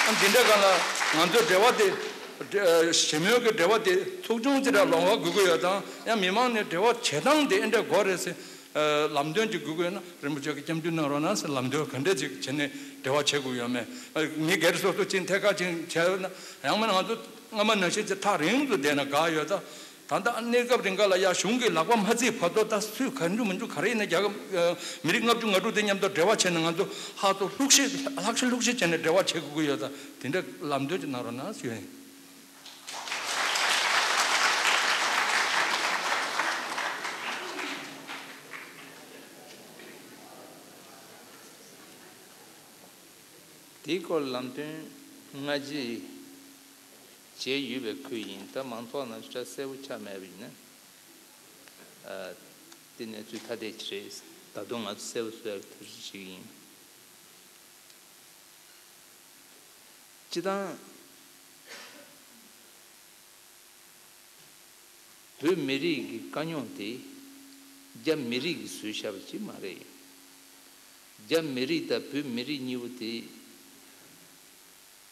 ཨ་དེ་འདྲའི་སྒང་ལ་ང་ཚོའི་འབྲེལ་བ་དེ་ཞི་མོལ་གྱི་འབྲེལ་བ་དེ་ཚུགས་ཆུང་ཅི་འདྲ་ལོང་བ་དགོས་ཀྱི་ཡོད་དང་ཡང་མི་མང་ནས་འབྲེལ་བ་བྱེད་སྟངས་དེ་ཨེ་འདྲ་དགོས་རེད་ཟེར། ལམ་སྟོན་ཅིག་དགོས་དགོས་ན་རིན་པོ་ཆེ་གི་སྐྱབས་འཇུག་གནང་རོགས་གནང་ཟེར་ལམ་སྟོན་ག་འདྲས་ཅིག་བྱས་ནས་འབྲེལ་བ་བྱེད་དགོས་ཡོད་མེད། མི་སྒེར་སོ་སོ་ཅིག་ཐད་ཀར་ཅིག་བྱས་ཡོད་ན་ཡང་མིན་ང་ཚོ་སྔ་མ་ནང་བཞིན་ཅིག་ཐག་རིང་དུ་བསྡད་ན་དགའ་ཡོད། ད་ད་ལྟ་གནས་སྐབས་རིང་ག་ལ་ཡ་གཞུང་གི་ལག་པ་མ་བརྩིས་བར་དུ་ད་སུས་ག་འཇུ་མི་འཇུ་ག་རེ་ཡིན་ན་རྒྱལ་ཁབ་མི་རིགས་ལྔ་བཅུ་ང་དྲུག་དེ་མཉམ་དུ་འབྲེལ་བ་བྱས་ནས་ང་ཚོ་ཧ་ཏོ་ལྷུག་ཤེས་ལྷག་ཤེས་ལྷུག་ཤེས་བྱས་ནས་འབྲེལ་བ་བྱེད་དགོས་ཀྱི་ཡོད། ད་དེ་འདྲ་ལམ་སྟོན་ཅིག་གནང་རོགས་གནང་ཞུ་ཡ་ཡིན། དེའི་སྐོར་ལམ་སྟོན་སྔ་རྗེས་བྱས་ཡོད་པའི་ཁུལ་ཡིན། ད་མང་ཚོགས་ནང་ཞེ་དྲག་གསལ་པོ་ཆགས་མེད་པ་ཡིན་ན། ཨ། དེ་གནས་ཚུལ་ཐ་དད་ཅིག་རེད། ད་དུང་ང་ཚོ་གསལ་པོ་བཟོ་ཡག་གི་ཐབས་ཤེས་བྱེད་ཀྱི་ཡིན། སྤྱིར་བཏང་བོད་མི་རིགས་ཀྱི་དཀའ་རྙོག་དེ་རྒྱ་མི་རིགས་ཀྱིས་བཟོས་བཞག་པ་ཅིག་མ་རེད། རྒྱ་མི་རིགས་དང་བོད་མི་རིགས་གཉིས་པོ་དེ་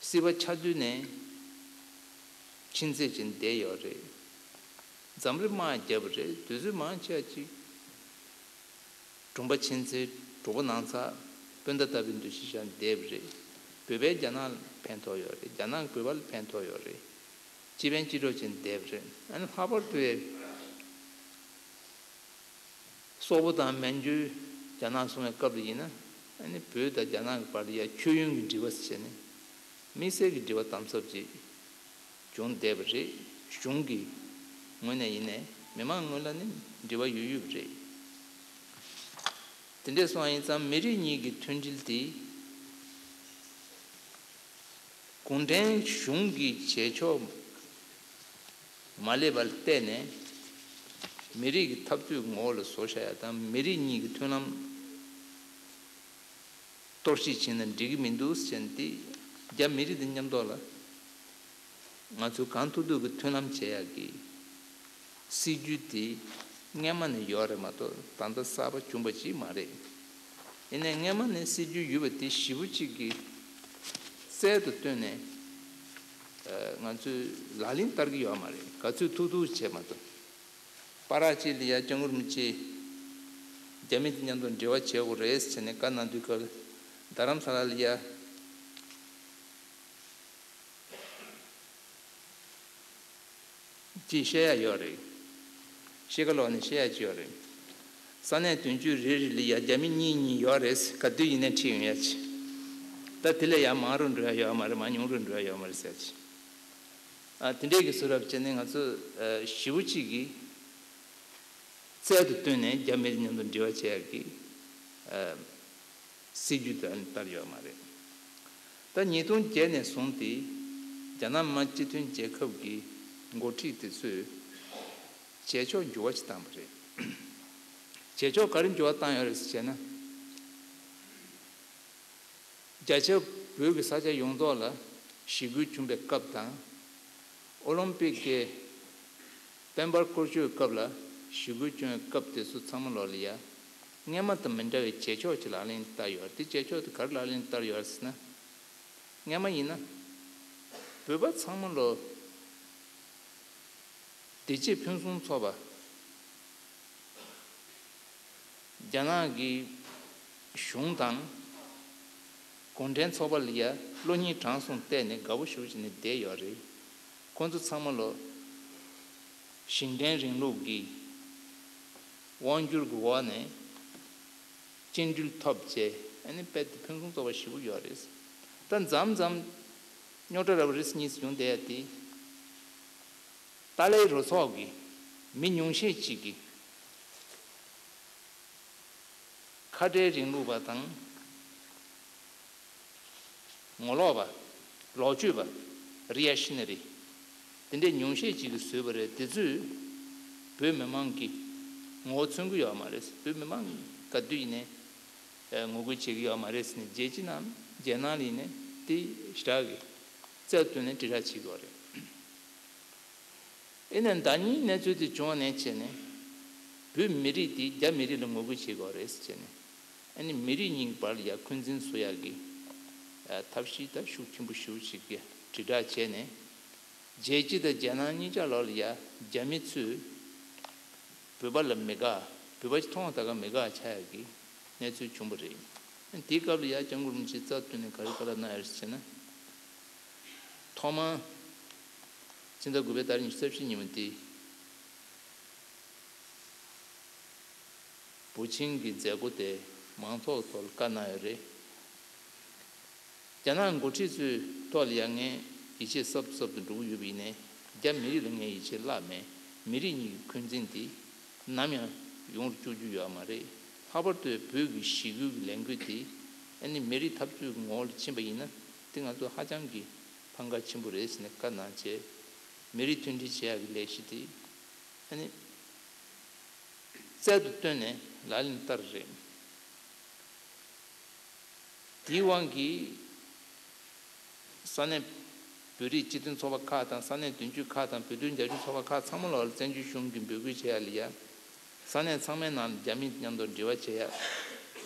སྲིད་པ་ཆགས་དུས་ནས་ཁྱིམ་མཚེས་ཀྱི་བསྡད་ཡོད་རེད། འཛམ་རི་དམག་བརྒྱབ་པ་རེད། དུས་ཚོད་མང་ཆེ་བ་ཅིག་གྲོང་པ་ཆེན་ཚེ་གྲོགས་པོ་ནང་ཚ་སྤུན་ཟླ་ལྟ་བུའི་འདུ་ཤེས་བཞག་བསྡད་པ་རེད། བོད་པས་རྒྱ་ནག་ལ་ཕན་ཐོགས་ཡོད་རེད། རྒྱ་ནག་གིས་བོད་པ་ལ་ཕན་ཐོགས་ཡོད་རེད། སྤྱི་ཕན་སྤྱི་གྲོགས་བྱས་བསྡད་པ་རེད། ཨ་ནི་ལྷག་པར་དུ་སོག་པོ་དང་མན་ཇུ་རྒྱ་ནག་སོང་བའི་སྐབས་ལ་ཡིན་ན། ཨ་ནི་བོད་དང་རྒྱ་ནག་གི་བར་ལ་ཡ་མཆོད་ཡོན་གྱི་འབྲེལ་བ་ཟེར་བྱས་ནས་དམིགས་བསལ་གྱི་འབྲེལ་བ་དམ་ཟབ་ཅིག་བྱུང་བསྡད་པ་རེད། གཞུང་གི་ངོས་ནས་ཡིན་ནའི་མི་མང་ངོས་ལ་ནི་འབྲེལ་བ་ཡོད་ཡོད་པ་རེད། དེ་འདྲས་སོང་བ་ཡིན་ཙང་མི་རིགས་གཉིས་ཀྱི་མཐུན་སྒྲིལ་དེ་གུང་ཁྲན་གཞུང་གི་བྱེད་ཕྱོགས་མ་སླེབས་པར་བལྟས་ནས་མི་རིགས་ཀྱི་འཐབ་རྩོད་ངོ་བོ་ལ་བཟོ་བཞག་ཡ་དང་མི་རིགས་གཉིས་ཀྱི་མཐུན་ལམ་གཏོར་བཤིག་བྱས་ན་འགྲིག་གི་མི་འདུག་ཟེར་ནས་དེ་རྒྱ་མི་རིགས་དང་མཉམ་དུ་ལ་ང་ཚོས་གང་ཐུབ་ཐུབ་ཀྱི་མཐུན་ལམ་བྱེད་ཡག་གི་སྲིད་ཇུས་དེ་སྔས་མ་ནས་ཡོད་རེད་མ་གཏོགས་ད་ལྟ་གསར་པ་བྱུང་བ་ཅིག་མ་རེད། ཡིན་ནའི་སྔས་མ་ནས་སྲིད་ཇུས་ཡོད་པ་དེ་ཞེ་པོ་ཅིག་གི་རྩལ་དུ་བཏོན་ནས་ང་ཚོས་ལག་ལེན་བསྟར་གྱི་ཡོད་མ་རེད། ག་ཚོད་ཐུབ་ཐུབ་བྱས་མ་གཏོགས། པ་ར་ཅིག་ལ་ཡ་སྐྱབས་མགོན་རིན་པོ་ཆེ་རྒྱ་མི་དང་མཉམ་དུ་འབྲེལ་བ་བྱེད་དགོས་རེད་ཟེར་ནས་བཀའ་གནང་དུས་སྐབས་རྡ་རམ་ས་ལ་ལ་ཡ་ཅིག་བཤད་ཡ་ཡོད་རེད། ཤེལ་དཀར་ལོགས་ནས་བཤད་ཡ་ཅིག་ཡོད་རེད། ས་གནས་བདུན་ཅུ་རེ་རེ་ལ་ཡ་རྒྱ་མི་གཉིས་གཉིས་ཡོད་རེད། ག་དུས་ཡིན་ནའི་ཁྲིད་ཡོང་ཡ་ཅིག་ད་དེ་ལས་ཡ་མང་རུ་འགྲོ་ཡ་ཡོད་མ་རེད། མང་ཉུང་རུ་འགྲོ་ཡ་ཡོད་མ་རེད་ཟེར་ཡ་ཅིག་ཨ་དེ་འདྲས་ཀྱི་བཟོ་འདྲ་བྱས་ནས་ང་ཚོ་ཨ་ཞེ་པོ་ཅིག་གི་རྩལ་དུ་བཏོན་ནས་རྒྱ་མི་རིགས་མཉམ་དུ་འབྲེལ་བ་བྱེད་ཡག་གི་ཨ་སྲིད་ཇུས་དེ་ལྟར་ཡོད་མ་རེད། ད་ཉིས་སྟོང་བརྒྱད་ནས་བཟུང་སྟེ་རྒྱ་ནག་མི་དམངས་སྤྱི་མཐུན་རྒྱལ་ཁབ་ཀྱི་འགོ་ཁྲིད་དེ་ཚོས་བྱེད་ཕྱོགས་འགྱུར་བ་ཞིག་བཏང་བ་རེད། བྱེད་ཕྱོགས་ག་རེ་འགྱུར་བ་བཏང་ཡོད་རེད་ཟེར་བྱས་ན། བརྒྱ་ཆ་བོད་ཀྱི་ས་ཆ་ཡོངས་རྫོགས་ལ་ཞི་རྒོལ་བྱུང་བའི་སྐབས་དང་། ཨོ་ལིམ་པིག་གི་སྤེན་པ་སྐོར་སྐྱོད་སྐབས་ལ་ཞི་རྒོལ་བྱུང་བའི་སྐབས་དེ་ཚོ་ཚང་མ་ལོག་ལ་ཡ་སྔས་མ་དང་མི་འདྲ་བའི་བྱེད་ཕྱོགས་ཅིག་ལག་ལེན་བསྟར་ཡོད་རེད། དེ་བྱེད་ཕྱོགས་དེ་ག་རེ་ལག་ལེན་བསྟར་ཡོད་རེད་ཟེར་ན། སྔས་མ་ཡིན་ན་བོད་པ་ཚང་མ་ལོ་བདེ་སྐྱིད་ཕུན་སུམ་ཚོགས་པ། རྒྱ་ནག་གི་གཞུང་དང་གུང་ཁྲན་ཚོགས་པ་ལ་ཡ་བློ་སྙིང་བྲང་གསུམ་གཏད་ནས་དགའ་པོ་ཞེ་པོ་བྱས་ནས་བསྡད་ཡོད་རེད། ཁོང་ཚོ་ཚང་མ་ལོ་ཞིང་བྲན་རིང་ལུགས་ཀྱི་དབང་སྒྱུར་གྱི་འོག་ནས་བཅིངས་འགྲོལ་ཐོབ་བྱས། ཨ་ནི་དཔེ་དེ་ཕུན་སུམ་ཚོགས་པ་ཞེ་པོ་ཡོད་རེད། ད་མཚམས་མཚམས་རྙོག་དྲ་རབ་རིབ་གཉིས་ཡོང་བསྡད་ཡ་དེ། ཏཱ་ལའི་རུ་ཚོགས་ཀྱི་མི་ཉུང་ཤས་ཅིག་གིས་ཁ་བྲལ་རིང་ལུགས་པ་དང་། ངོ་ལོག་པ། ལོག་སྤྱོད་པ། རི་ཡ་ཤི་ན་རི། དེ་འདྲའི་ཉུང་ཤས་ཅིག་གིས་བཟོས་པ་རེད། དེ་ཚོས་བོད་མི་མང་གི་ངོ་བོ་མཚོན་གྱི་ཡོད་མ་རེད། བོད་མི་མང་ག་དུས་ཡིན་ནའི་ངོ་རྒོལ་བྱེད་ཀྱི་ཡོད་མ་རེད་ཟེར་ནས་རྒྱལ་སྤྱི་ནང་རྒྱལ་ནང་ལ་ཡིན་ནའི་དེ་ཞེ་དྲག་གི་རྩལ་བཏོན་ནས་དྲིལ་བསྒྲགས་བྱེད་ཀྱི་ཡོད་རེད། ཨེ་ནས་ཟླ་ཉིན་གནས་ཚུལ་དེ་བྱུང་བ་ནས་བྱས་ནས་བོད་མི་རིགས་དེ་རྒྱ་མི་རིགས་ལ་ངོ་རྒོལ་བྱེད་དགོས་རེད་ཟེར་བྱས་ནས། ཨ་ནི་མི་རིགས་གཉིས་ཀྱི་བར་ལ་ཡ་འཁོན་འཛིན་བཟོ་ཡག་གི་ཨ་ཐབས་ཤེས་ད་ཤུགས་ཆེན་པོ་ཞེ་པོ་ཅིག་གིས་དྲིལ་བསྒྲགས་བྱས་ནས། རྒྱལ་སྤྱི་དང་རྒྱལ་ནང་གཉིས་ཆ་ལོག་ལ་ཡ་རྒྱ་མི་ཚོས་བོད་པ་ལ་མི་དགའ། བོད་པ་ཞིག་མཐོང་བ་ད་ག་མི་དགའ་ཆགས་ཡག་གི་གནས་ཚུལ་བྱུང་བ་རེད། ཨ་ནི་དེའི་སྐབས་ལ་ཡ་སྐྱབས་མགོན་རིན་པོ་ཆེས་རྩ་བཏོན་ནས་ག་རེ་བཀའ་སློབ་གནང་ཡོད་རེད་ཟེར་ན། ཐོག་མར་ཕྱི་ཟླ་དགུ་པའི་ཏ་རིག་ཉི་ཤུ་རྩ་བཞི་ཉིན་མོ་དེ། པུ་ཆིང་གི་མཛད་སྒོ་དེ་མང་ཚོགས་ཐོག་ལ་བཀའ་གནང་ཡོད་རེད། རྒྱ་ནག་འགོ་ཁྲིད་ཚོའི་ཐོག་ལ་ཡང་ངས་ཡིད་ཆེས་ཟབ་ཏུ་ཟབ་ཏུ་འགྲོ་གི་ཡོད་པ་ཡིན་ནའི། རྒྱ་མི་རིགས་ལ་ངས་ཡིད་ཆེས་བརླག་མེད། མི་རིགས་གཉིས་ཀྱི་འཁོན་འཛིན་དེ་ནམ་ཡང་ཡོང་རུ་བཅུག་རྒྱུ་ཡོད་མ་རེད། ལྷག་པར་དུ་བོད་ཀྱི་ཞི་རྒོལ་གྱི་ལས་འགུལ་དེ་ཨ་ནི་མི་རིགས་འཐབ་རྩོད་ཀྱི་ངོ་བོ་ལ་ཕྱིན་པ་ཡིན་ན་དེ་ང་ཚོ་ཧ་ཅང་གི་ཕམ་ཁ་ཆེན་པོ་རེད་ཟེར་ནས་བཀའ་གནང་བྱས། མི་རིགས་མཐུན་སྒྲིལ་བྱེད་ཡག་གི་ལས་གཞི་དེ་ཨ་ནི། རྩལ་དུ་བཏོན་ནས་ལག་ལེན་བསྟར་རེད། དེའི་དབང་གིས་ས་གནས་བོད་རིགས་སྤྱི་མཐུན་ཚོགས་པ་ཁག་དང་ས་གནས་དོན་གཅོད་ཁག་དང་བོད་དོན་རྒྱབ་སྐྱོར་ཚོགས་པ་ཁག་ཚང་མ་ལ་བཙན་བྱོལ་གཞུང་གིས་འབོད་སྐུལ་བྱེད་ཡ་ལ་ཡ། ས་གནས་ཚང་མའི་ནང་རྒྱ་མི་མཉམ་དུ་འབྲེལ་བ་བྱེད་ཡ།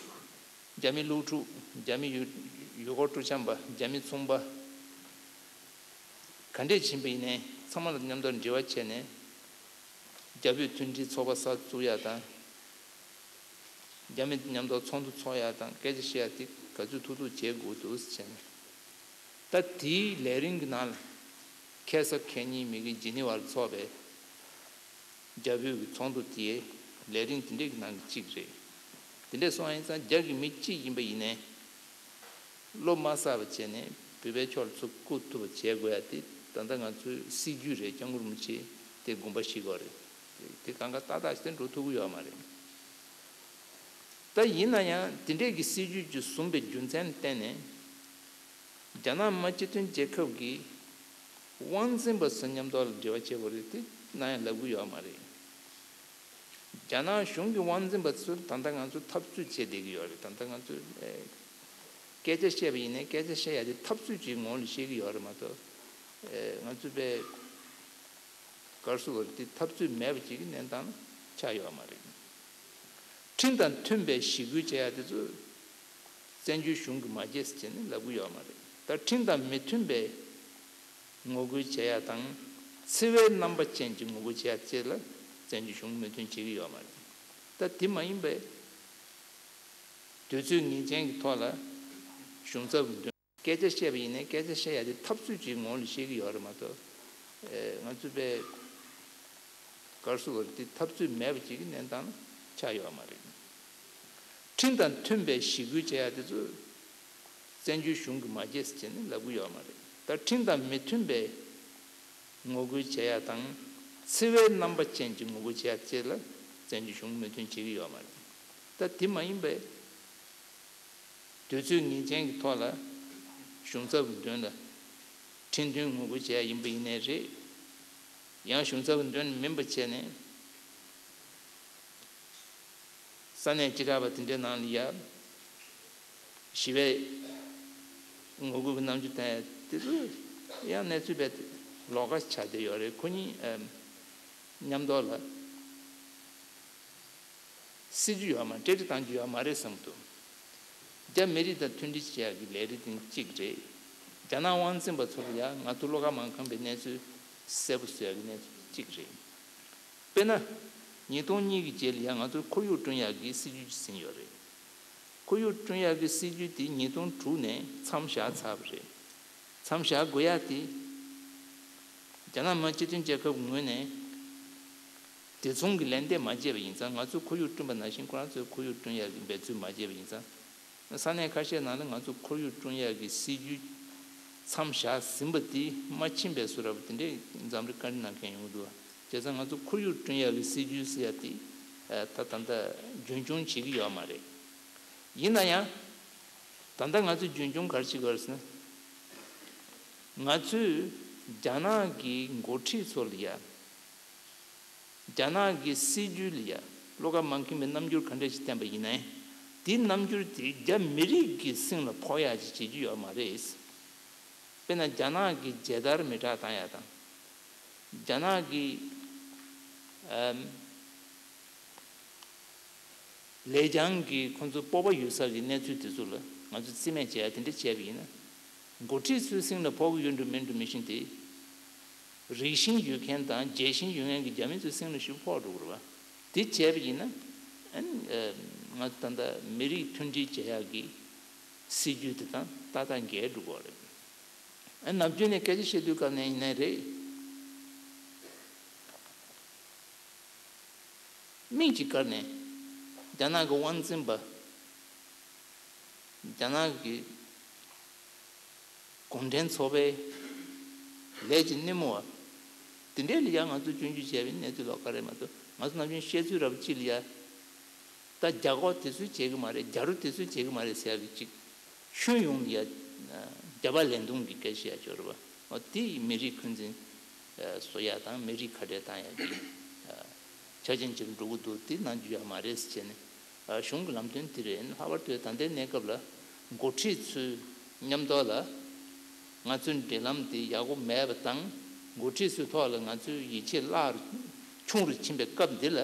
རྒྱ་མི་སློབ་ཕྲུག་རྒྱ་མི་ཡུལ་ཡུལ་སྐོར་སྤྲོ་འཆམ་པ། རྒྱ་མི་ཚོང་པ་ག་འདྲས་ཕྱིན་པ་ཡིན་ནའི་ཚང་མ་ལ་མཉམ་དུ་འབྲེལ་བ་བྱས་ནས། རྒྱ་བོད་མཐུན་སྒྲིལ་ཚོགས་པ་གསར་བཙུགས་ཡ་དང་། རྒྱ་མི་མཉམ་དུ་ཚོགས་འདུ་ཚོགས་ཡ་དང་སྐད་ཆ་བཤད་ཡ་དེ་ག་ཚོད་ཐུབ་ཐུབ་བྱེད་དགོས་འདུག་ཟེར་ནས། ད་དེའི་ལས་རིམ་གྱི་ནང་ལ་ཁ་སང་ཁ་ཉིན་མི་གི་ཇི་ནི་ཝར་ཚོགས་པའི་རྒྱ་བོད་ཀྱི་ཚོགས་འདུ་དེའི་ལས་རིམ་དེ་འདྲས་ཀྱི་ནང་གི་གཅིག་རེད། དེ་འདྲས་སོང་བ་ཡིན་ཙང་རྒྱ་གི་མི་གཅིག་ཡིན་པ་ཡིན་ནའི། བློ་མ་གསལ་བ་བྱས་ནས་བོད་པའི་ཕྱོགས་ལ་ཚུར་བསྐུར་ཐུབ་པ་བྱེད་དགོས་ཡ་དེ་ད་ལྟ་ང་ཚོའི་སྲིད་ཇུས་རེད། སྐྱབས་མགོན་རིན་པོ་ཆེ་དེ་དགོངས་པ་བཞེས་དགོས་རེད། དེ་གང་ག་ཏག་ཏག་ཞིག་དེ་འགྲོ་ཐུབ་ཀྱི་ཡོད་མ་རེད། ད་ཡིན་ན་ཡང་དེ་འདྲས་ཀྱི་སྲིད་ཇུས་ཅིག་བཟུང་པའི་རྒྱུ་མཚན་ལ་བརྟེན་ནས་རྒྱ་ནག་མི་དམངས་སྤྱི་མཐུན་རྒྱལ་ཁབ་ཀྱི་དབང་འཛིན་པ་ཚོ་མཉམ་དུ་ལ་འབྲེལ་བ་བྱེད་དགོས་རེད་དེ་ནམ་ཡང་ལབ་ཀྱི་ཡོད་མ་རེད། རྒྱ་ནག་གཞུང་གི་དབང་འཛིན་པ་ཚོས་ད་ལྟ་ང་ཚོ་འཐབ་རྩོད་བྱེད་བསྡད་ཀྱི་ཡོད་རེད། ད་ལྟ་ང་ཚོས་ཨེ་སྐད་ཆ་བཤད་པ་ཡིན་ནའི་སྐད་ཆ་བཤད་ཡ་དེ་འཐབ་རྩོད་ཀྱི་ངོ་ལ་བཤད་ཀྱི་ཡོད་རེད་མ་གཏོགས། ཨེ་ང་ཚོས་པའི་གར་སོ་བར་དེ་འཐབ་རྩོད་མེད་པ་ཅིག་གི་གནས་སྟངས་ཆགས་ཡོད་མ་རེད། ཁྲིམས་དང་མཐུན་པའི་ཞི་རྒོལ་བྱེད་ཡ་དེ་ཚོ་བཙན་བྱོལ་གཞུང་གིས་མ་བྱས་ཟེར་ནས་ལབ་ཀྱི་ཡོད་མ་རེད། ད་ཁྲིམས་དང་མི་མཐུན་པའི་ངོ་རྒོལ་བྱེད་ཡ་དང་། འཚེ་བའི་རྣམ་པ་ཅན་གྱི་ངོ་རྒོལ་བྱེད་ཡ་བཅས་ལ་བཙན་བྱོལ་གཞུང་མོས་མཐུན་བྱེད་ཀྱི་ཡོད་མ་རེད། ད་དེ་མ་ཡིན་པའི་དུས་ཚོད་ངེས་ཅན་གྱི་ཐོག་ལ་གཞུང་ཚབ་ཀྱི་མདུན་སྐད་ཆ་བཤད་པ་ཡིན་ནའི་སྐད་ཆ་བཤད་ཡ་དེ་འཐབ་རྩོད་ཀྱི་ངོ་ལ་བཤད་ཀྱི་ཡོད་རེད་མ་གཏོགས། ཨེ་ང་ཚོས་པའི་གར་སོ་བར་དེ་འཐབ་རྩོད་མེད་པ་ཅིག་གི་གནས་སྟངས་ཆགས་ཡོད་མ་རེད། ཁྲིམས་དང་མཐུན་པའི་ཞི་རྒོལ་བྱེད་ཡ་དེ་ཚོ་བཙན་བྱོལ་གཞུང་གིས་མ་བྱས་ཟེར་ནས་ལབ་ཀྱི་ཡོད་མ་རེད། ད་ཁྲིམས་དང་མི་མཐུན་པའི་ངོ་རྒོལ་བྱེད་ཡ་དང་། འཚེ་བའི་རྣམ་པ་ཅན་གྱི་ངོ་རྒོལ་བྱེད་ཡ་བཅས་ལ་བཙན་བྱོལ་གཞུང་མོས་མཐུན་བྱེད་ཀྱི་ཡོད་མ་རེད། ད་དེ་མ་ཡིན་པའི་དུས་ཚོད་ངེས་ཅན་གྱི་ཐོག་ལ་གཞུང་ཚབ་ཀྱི་མདུན་ལ་ཁྲིམས་མཐུན་ངོ་རྒོལ་བྱེད་ཡ་ཡིན་པ་ཡིན་ནའི་རེད། ཡང་གཞུང་ཚབ་ཀྱི་མདུན་མིན་པ་བྱས་ནས། ས་གནས་བཅུ་ཕྲག་པ་དེ་འདྲའི་ནང་ལ་ཡ། ཞི་བའི་ངོ་རྒོལ་གྱི་རྣམ་འགྱུར་བསྟན་ཡ་དེ་ཚོ་ཡང་གནས་ཚུལ་རྦད་དེ་ལོགས་ཀ་ཆགས་བསྡད་ཡོད་རེད། ཁོ་གཉིས་ཨམ་མཉམ་དུ་ལ་སྲིད་ཇུས་ཡོད་མ་རེད། འབྲེལ་འདྲིས་གཏང་རྒྱུ་ཡོད་མ་རེད་བསམ་འདུག་རྒྱ་མི་རིགས་དང་མཐུན་སྒྲིལ་བྱེད་ཡག་གི་ལས་རིགས་དེ་གཅིག་རེད། རྒྱ་ནག་དབང་འཛིན་པ་ཚོ་ལ་ཡང་ང་ཚོ་བློ་དཀར་མང་ཁང་པའི་གནས་ཚུལ་གསལ་པོ་བཟོ་ཡག་གི་གནས་ཚུལ་གཅིག་རེད། དཔེར་ན། ཉིས་སྟོང་གཉིས་ཀྱི་རྗེས་ལ་ཡང་ང་ཚོས་ཁོར་ཡུག་བསྐྲུན་ཡག་གི་སྲིད་ཇུས་ཅིག་ཟིན་ཡོད་རེད། ཁོར་ཡུག་བསྐྲུན་ཡག་གི་སྲིད་ཇུས་དེ་ཉིས་སྟོང་དྲུག་ནས་མཚམས་བཞག་ཚར་བ་རེད། མཚམས་བཞག་དགོས་ཡག་དེ། རྒྱ་ནག་མི་དམངས་སྤྱི་མཐུན་རྒྱལ་ཁབ་ངོས་ནས་དེ་མཚུངས་ཀྱི་ལན་འདེབས་མ་བྱས་པ་ཡིན་ཙང་། ང་ཚོས་ཁོར་ཡུག་བསྐྲུན་པ་ནང་བཞིན་ཁོ་རང་ཚོས་ཁོར་ཡུག་བསྐྲུན་ཡག་གི་འབད་རྩོལ་མ་བྱས་པ་ཡིན་ཙང་། ས་གནས་ཁ་ཤས་ནང་ལ་ང་ཚོ་ཁོར་ཡུག་བསྐྲུན་ཡག་གི་སྲིད་ཇུས་མཚམས་བཞག་ཟིན་པ་དེ་མ་ཕྱིན་པའི་བཟོ་འདྲ་པོ་དེ་འདྲས་འཛམ་གླིང་བཀའ་འདྲི་གནང་མཁན་ཡོང་གི་འདུག་བྱས་ཙང་ང་ཚོ་ཁོར་ཡུག་བསྐྲུན་ཡག་གི་སྲིད་ཇུས་ཟེར་ཡག་དེ་ད་ད་ལྟ་རྒྱུན་སྐྱོང་བྱེད་ཀྱི་ཡོད་མ་རེད། ཡིན་ན་ཡང་ད་ལྟ་ང་ཚོས་རྒྱུན་སྐྱོང་ག་རེ་བྱེད་དགོས་རེད་ཟེར་ན། ང་ཚོས་རྒྱ་ནག་གི་འགོ་ཁྲིད་ཚོ་ལ་ཡ། རྒྱ་ནག་གི་སྲིད་ཇུས་ལ་ཡ་བློ་དཀར་མང་ཁང་པའི་རྣམ་འགྱུར་ག་འདྲ་ཞིག་བསྟན་པ་ཡིན་ནའི། དེའི་རྣམ་འགྱུར་དེ་རྒྱ་མི་རིགས་ཀྱི་སེམས་ལ་ཕོག་ཡག་ཅིག་བྱེད་རྒྱུ་ཡོད་མ་རེད། དཔེར་ན་རྒྱ་ནག་གི་མཇལ་དར་མེ་སྲེག་བཏང་ཡག་དང་། རྒྱ་ནག་གི་ཨམ། ལེ་ཅང་གི་ཁོང་ཚོ་སྤོབས་པ་ཡོད་ས་གི་གནས་ཚུལ་དེ་ཚོ་ལ་ང་ཚོ་རྩིས་མེད་བྱས་ཡ་དེ་འདྲ་བྱས་པ་ཡིན་ན། འགོ་ཁྲིད་ཚོའི་སེམས་ལ་ཕོག་གི་ཡོད་འགྲོ་མིན་འགྲོ་མི་ཤེས་ཏེ། རིག་ཤིང་ཡོད་མཁན་དང་རྒྱལ་ཞེན་ཡོད་མཁན་གྱི་རྒྱ་མི་ཚོའི་སེམས་ལ་ཞིག་ཕོག་འགྲོ་གི་རེད་བ། དེ་བྱས་པ་ཡིན་ན། ཨ་ནི་ང་ཚོ་ད་ལྟ་མི་རིགས་མཐུན་སྒྲིལ་བྱེད་ཡག་གི་སྲིད་ཇུས་དེ་དང་ཏག་ཏག་འགལ་འགྲོ་གི་རེད། ཨ་ནི་ནམ་རྒྱུན་ནས་སྐད་ཆ་བཤད་དུས་སྐབས་ནས་ཡིན་ནའི་རེད། མིག་ཅིག་བཀར་ནས་རྒྱ་ནག་གི་དབང་འཛིན་པ། རྒྱ་ནག་གི་གུང་ཁྲན་ཚོགས་པའི་ལས་ཀྱི་སྣེ་མོ་བ། དེ་འདྲའི་ལ་ཡ་ང་ཚོ་སྐྱོན་བརྗོད་བྱས་པའི་གནས་ཚུལ་ལོགས་ཀ་རེད་མ་གཏོགས། ང་ཚོ་ནམ་རྒྱུན་བཤད་ཚུལ་རབ་ཅིག་ལ་ཡ། ད་རྒྱ་སྒོར་དེ་ཚོས་བྱེད་གི་མ་རེད། རྒྱ་རུ་དེ་ཚོས་བྱེད་གི་མ་རེད་ཟེར་ཡ་གི་ཅིག་ཁྱོན་ཡོངས་ལ་ཡ། རྒྱ་བ་ལན་གདུང་གི་སྐད་ཆ་ཡ་ཅོ་རེད་བ། འོ་དེ་མི་རིགས་འཁོན་འཛིན་བཟོ་ཡ་དང་མི་རིགས་ཁ་བྲལ་བཏང་ཡ་གི་ ཆ་རྐྱེན་ཅིག་འགྲོ་གི་འདུག་དེ་གནང་རྒྱུ་ཡོད་མ་རེད་ཟེར་བྱས་ནས་གཞུང་གི་ལམ་སྟོན་དེ་རེད། ལྷག་པར་དུ་ད་ལྟའི་གནས་སྐབས་ལ་འགོ་ཁྲིད་ཚོའི་མཉམ་དུ་ལ་ང་ཚོའི་འབྲེལ་ལམ་དེ་ཡག་པོ་མེད་པ་དང་། འགོ་ཁྲིད་ཚོའི་ཐོག་ལ་ང་ཚོའི་ཡིད་ཆེས་བརླག་ཆུང་རུ་ཕྱིན་པའི་སྐབས་འདི་ལ།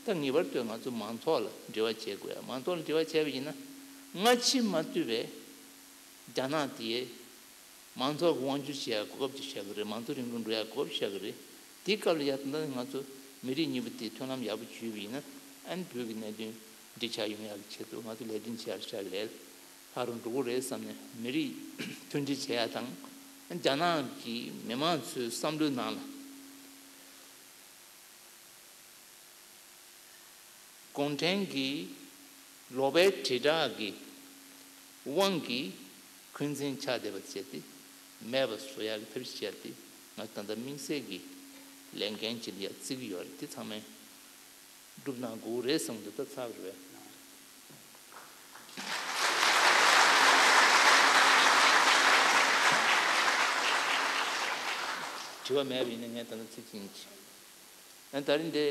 ད་ངེས་པར་དུ་ང་ཚོ་མང་ཚོགས་ལ་འབྲེལ་བ་བྱེད་དགོས། མང་ཚོགས་ལ་འབྲེལ་བ་བྱས་པ་ཡིན་ན། སྔ་ཕྱི་མ་ལྟོས་པའི་རྒྱ་ནག་དེའི་མང་ཚོགས་ཀྱི་དབང་སྒྱུར་བྱེད་ཡག་གོ་སྐབས་ཅིག་ཤར་གི་རེད། མང་གཙོ་རིང་ལུགས་འགྲོ་ཡག་གོ་སྐབས་ཤར་གི་རེད། དེའི་སྐབས་ལ་ཡ་ད་ལྟ་ང་ཚོ་མི་རིགས་གཉིས་པོ་དེ་མཐུན་ལམ་ཡག་པོ་བྱུང་བ་ཡིན་ན། ཨ་ནི་བོད་ཀྱི་གནད་དོན་འགྲིག་ཆགས་ཡོང་ཡག་གི་ཆེད་དུ་ང་ཚོ་ལས་དོན་བྱེད་ཡག་ཤར་ལས་ལྷག་རུ་འགྲོ་གི་རེད་བསམ་ནས། མི་རིགས་མཐུན་སྒྲིལ་བྱེད་ཡག་དང་། རྒྱ་ནག་གི་མི་མང་ཚོའི་བསམ་བློའི་ནང་ལ། གུང་ཁྲན་གྱི་ལོ་པཎ་དྲིལ་བསྒྲགས་ཀྱི་དབང་གིས་འཁོན་འཛིན་ཆགས་བསྡད་པ་བྱས་ཏེ་མེད་པ་བཟོ་ཡག་གི་ཐབས་ཤེས་བྱས་ཏེ། ང་ད་ལྟ་དམིགས་བསལ་གྱི་ལས་འགན་ཅིག་ལ་ཡ་བརྩི་གི་ཡོད་རེད། དེ་ཚང་མས་སྒྲུབ་གནང་དགོས་རེད་བསམ་གྱི་འདུག་ད་ཚར་བ་རེད། དྲི་བ་མེད་པ་ཡིན་ན་ངས་ད་ལྟ་ཚིག་གཅིག་གཉིས་ཅིག་ཨ། ད་རིང་འདི་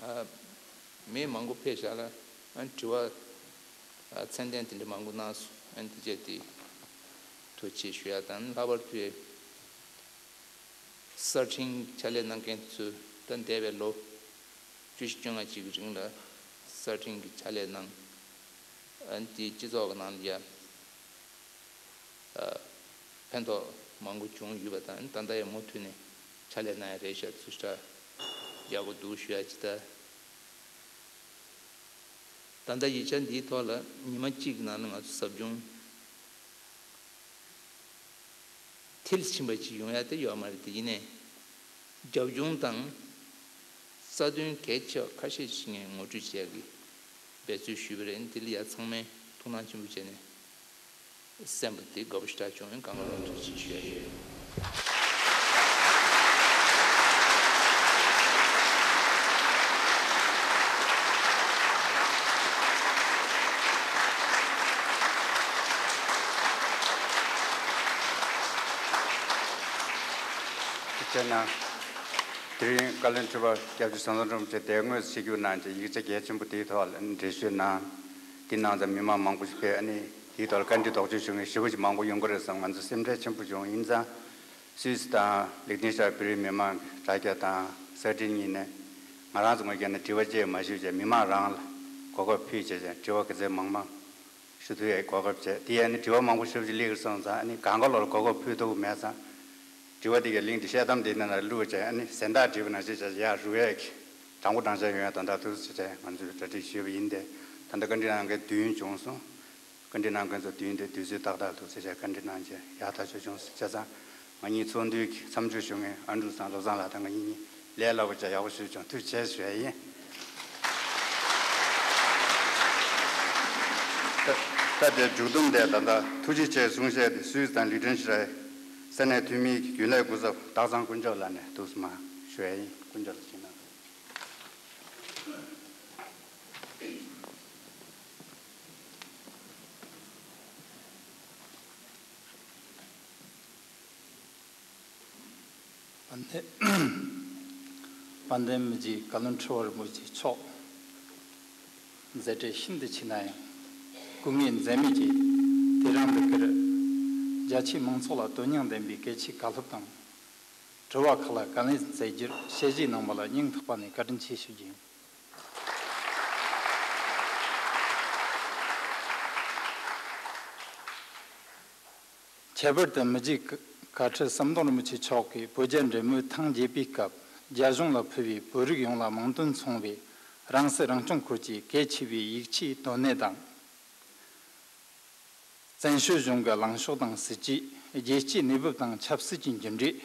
ཨ། མི་མང་པོ་ཕེབས་བཞག་ལ། ཨ། དྲི་བ་ཨ། ཚད་ལྡན་དེ་འདྲ་མང་པོ་གནང་སོང་། ཨ། འདི་བྱས་ཏེ་ཐུགས་རྗེ་ཆེ་ཞུ་ཡ་དང་། ལྷག་པར་དུ་གསར་འཕྲིན་ཕྱག་ལས་གནང་མཁན་ཚོས་ད་འདས་པའི་ལོ་བཅུ་བཞི་བཅོ་ལྔ་ཅིག་གི་རིང་ལ་གསར་འཕྲིན་གྱི་ཕྱག་ལས་གནང་། ཨ། འདི་སྤྱི་ཚོགས་ཀྱི་ནང་ལ་ཡ། ཨ། ཕན་ཐོགས་མང་པོ་བྱུང་ཡོད་པ་དང་། ད་ལྟ་ཡང་མུ་མཐུད་ནས་ཕྱག་ལས་གནང་ཡ་རེད་ཤག་ཚུལ་ཤ་ཡག་པོ་འདུག་ཞུ་ཡ་ཅིག་ད། ད་ལྟ་ཡིག་ཆ་འདིའི་ཐོག་ལ་ཉི་མ་གཅིག་གི་ནང་ལ་ང་ཚོ་ཟབ་སྦྱོང་མཐིལ་ཕྱིན་པ་ཅིག་ཡོང་ཡ་དེ་ཡོད་མ་རེད། དེ་ཡིན་ནའི་རྒྱབ་ལྗོངས་དང་རྩ་དོན་གལ་ཆེ་བ་ཁ་ཤས་ཤིག་ངས་ངོ་སྤྲོད་བྱས་ཀྱི་འབད་རྩོལ་ཞུས་པ་རེད། དེ་ལ་ཡ་ཚང་མས་ཐུགས་སྣང་ཆེན་པོ་བྱས་ནས། གསན་པ་དེ་དགའ་པོ་ཞེ་དྲག་བྱུང་། གང་ག་ལོག་ཐུགས་རྗེ་ཆེ་ཞུ་ཡ་ཡོད། ཐུགས་རྗེ་གནང་། དེ་རིང་བཀའ་བློན་ཁྲི་པ་སྐྱབས་རྗེ་ཟམ་གདོང་རིན་པོ་ཆེ་དེ་དངོས་སུ་ཆིབས་བསྒྱུར་གནང་བྱས་ཡིག་ཆ་གལ་ཆེན་པོ་དེའི་ཐོག་ལ་འགྲེལ་བཤད་གནང་། དེ་གནང་ཙང་མི་མང་མང་པོ་ཞིག་ཕེབས། ཨ་ནི་དེའི་ཐོག་ལ་བཀའ་འདྲི་དོགས་གཅོད་ཞུ་མཁན་ཞེ་པོ་ཅིག་མང་པོ་ཡོང་གི་རེད་བསམ། ང་ཚོ་སེམས་ཁྲལ་ཆེན་པོ་བྱུང་། ཡིན་ཙང་སུད་སི་དང་ལིག་ཏེན་ཤ་ཡན་བོད་རིགས་མི་མང་གི་དྲ་རྒྱ་དང་གསར་འཕྲིན་གཉིས་ནས་ང་རང་ཚོ་ངོས་ཀྱི་ནས་དྲི་བ་ཅིག་མ་ཞུས་བྱས་མི་མང་རང་ལ་གོ་སྐབས་ཕུལ་བྱས་བྱས་དྲི་བ་ག་ཚོད་མང་མང་ཞུ་ཐུབ་ཡས་གོ་སྐབས་བྱས། དེ་ཡས་ནི་དྲི་བ་མང་པོ་ཞུ་རྒྱུ་སླེབས་སོང་ཙང་། ཨ་ནི་གང་ག་ལོར་གོ་སྐབས་ཕུལ་ཐུབ་མེད་ཙང་། དྲི་བ་དེ་གའི་གླེང་དེ་བཤད་གཏམ་དེ་ནང་ལ་བླུགས་བྱས། ཨ་ནི་གཟེངས་རྟགས་བྲིས་པ་ནང་བཞིན་བྱས་ཡར་རུབ་ཡས་ཀྱི་དྲང་པོ་དྲང་བཞག་ཡོང་ཡ་དོན་དག་ཐུགས་ཟེར་བྱས་ང་ཚོས་གྲ་སྒྲིག་ཞུས་པ་ཡིན་ཏེ། ད་ལྟ་བཀའ་འདྲི་གནང་མཁན་བདུན་བྱུང་སོང་། བཀའ་འདྲི་གནང་མཁན་ཚོ་བདུན་དེ་དུས་ཚོད་ཏག་ཏག་འདུག་ཟེར་བྱས་བཀའ་འདྲི་གནང་བྱས་ཡག་ཐག་ཆོད་བྱུང་ཟེར་བྱས་ཙང་། ང་གཉིས་ཚོགས་འདུའི་མཚམས་འཇོག་ཞུ་མཁན་ཨན་ཌྲུ་སང་བློ་བཟང་ལགས་དང་ང་གཉིས་གཉིས་ལས་སླ་པོ་བྱས་ཡག་པོ་ཞུས་བྱུང་། ཐུགས་རྗེ་ཆེ་ཞུ་ཡ་ཡིན། ད་ད་དེ་མཇུག་སྡོམ་དེ་ད་ལྟ་ཐུགས་རྗེ་ཆེ་གསུང་བཤད་དེ་སུད་སི་དང་ལིག་ཏེན་ཤ་ཡན་ས་གནས་འཐུས་མིའི་རྒྱུན་ལས་སྐུ་ཚབ་སྟག་ཚང་དཀོན་མཆོག་ལགས་ནས་འདུག་སེ་མར་ཞུ་ཡ་ཡིན། དཀོན་མཆོག་ལགས་ཞུས་གནང་། དཔལ་ལྡན་དཔལ་ལྡན་མི་རྗེ་བཀའ་བློན་ཁྲི་པ་རིན་པོ་ཆེ་མཆོག་མཛད་བྲེལ་ཤིན་ཏུ་ཆེ་ན་ཡང་སྐུ་ངལ་འཛེམས་མེད་ཀྱིས་དེ་རིང་འདི་གར་རྒྱ་ཆེའི་མང་ཚོགས་ལ་དོན་སྙིང་ལྡན་པའི་གལ་ཆེའི་བཀའ་སློབ་དང་། དྲི་བ་ཁག་ལ་བཀའ་ལན་སྩལ་རྒྱུར་ཞལ་བཞེས་གནང་བ་ལ་སྙིང་ཐག་པ་ནས་བཀའ་དྲིན་ཆེ་ཞུ་རྒྱུ་ཡིན། ཁྱད་པར་དུ་མི་རྗེ་བཀའ་ཁྲི་ཟམ་གདོང་རིན་པོ་ཆེ་མཆོག་གིས་བོད་རྒྱ་འབྲེལ་མོལ་ཐེངས་བརྒྱད་པའི་སྐབས་རྒྱ་གཞུང་ལ་ཕུལ་བའི་བོད་རིགས་ཡོངས་ལ་མིང་དོན་མཚུངས་པའི་རང་སྲིད་རང་སྐྱོང་སྐོར་གྱི་གལ་ཆེ་བའི་ཡིག་ཆའི་དོན་གནད་དང་། བཙན་བྱོལ་གཞུང་གི་ལངས་ཕྱོགས་དང་སྲིད་ཇུས། རྒྱལ་སྤྱིའི་གནས་བབ་དང་ཆབ་སྲིད་ཀྱི་འགྱུར་འགྲོས།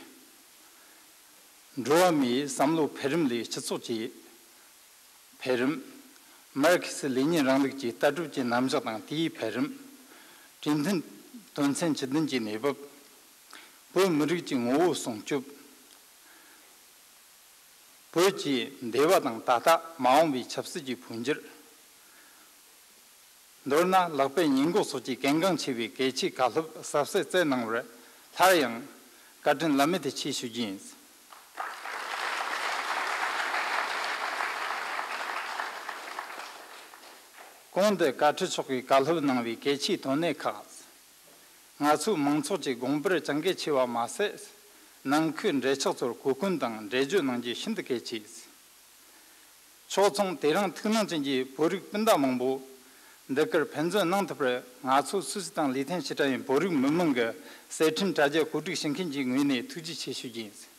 འགྲོ་བ་མིའི་བསམ་བློ་འཕེལ་རིམ་ལས་སྤྱི་ཚོགས་ཀྱི་འཕེལ་རིམ། མར་ཁེ་སི་ལེ་ཉིན་རིང་ལུགས་ཀྱི་ལྟ་གྲུབ་ཀྱི་རྣམ་གཞག་དང་དེའི་འཕེལ་རིམ། གྲོས་མཐུན་དོན་ཚན་བཅུ་བདུན་གྱི་གནས་བབ། བོད་མི་རིགས་ཀྱི་ངོ་བོ་སྲུང་སྐྱོབ། བོད་ཀྱི་འདས་པ་དང་ད་ལྟ་མ་འོངས་པའི་ཆབ་སྲིད་ཀྱི་འཕོ་འགྱུར། མདོར་ན་ལག་པས་ཉེས་འགོག་སོགས་ཀྱི་གལ་འགངས་ཆེ་བའི་གལ་ཆེའི་བཀའ་སློབ་ཟབ་གསལ་སྩལ་གནང་བར་སླར་ཡང་བཀའ་དྲིན་བླ་མེད་དུ་ཆེ་ཞུ་རྒྱུ་ཡིན། གོང་དུ་བཀའ་ཁྲི་མཆོག་གིས་བཀའ་སློབ་གནང་བའི་གལ་ཆེའི་དོན་གནད་ཁག་ང་ཚོའི་མང་ཚོགས་ཀྱི་དགོངས་པར་གྱང་གལ་ཆེ་བ་མ་ཟད། ནང་ཁུལ་འབྲེལ་ཆགས་ཚོར་གོ་སྐོན་དང་འགྲེལ་བརྗོད་གནང་རྒྱུ་ཤིན་ཏུ་གལ་ཆེ། ཕྱོགས་མཚུངས་དེ་རིང་ཐུགས་སྣང་ཅན་གྱི་བོད་རིགས་སྤུན་ཟླ་མང་པོ་འདི་གར་ཕན་ཚུན་གནང་ཐུབ་པར། ང་ཚོ་སུད་སི་དང་ལི་ཐན་ཕྱི་དྲ་ཡི་བོད་རིགས་མི་མང་གི་གསེར་ཁྲིམས་དྲ་རྒྱ་བཀོད་སྒྲིག་བྱེད་མཁན་གྱི་ངོས་ནས་ཐུགས་རྗེ་ཆེ་ཞུ་རྒྱུ་ཡིན།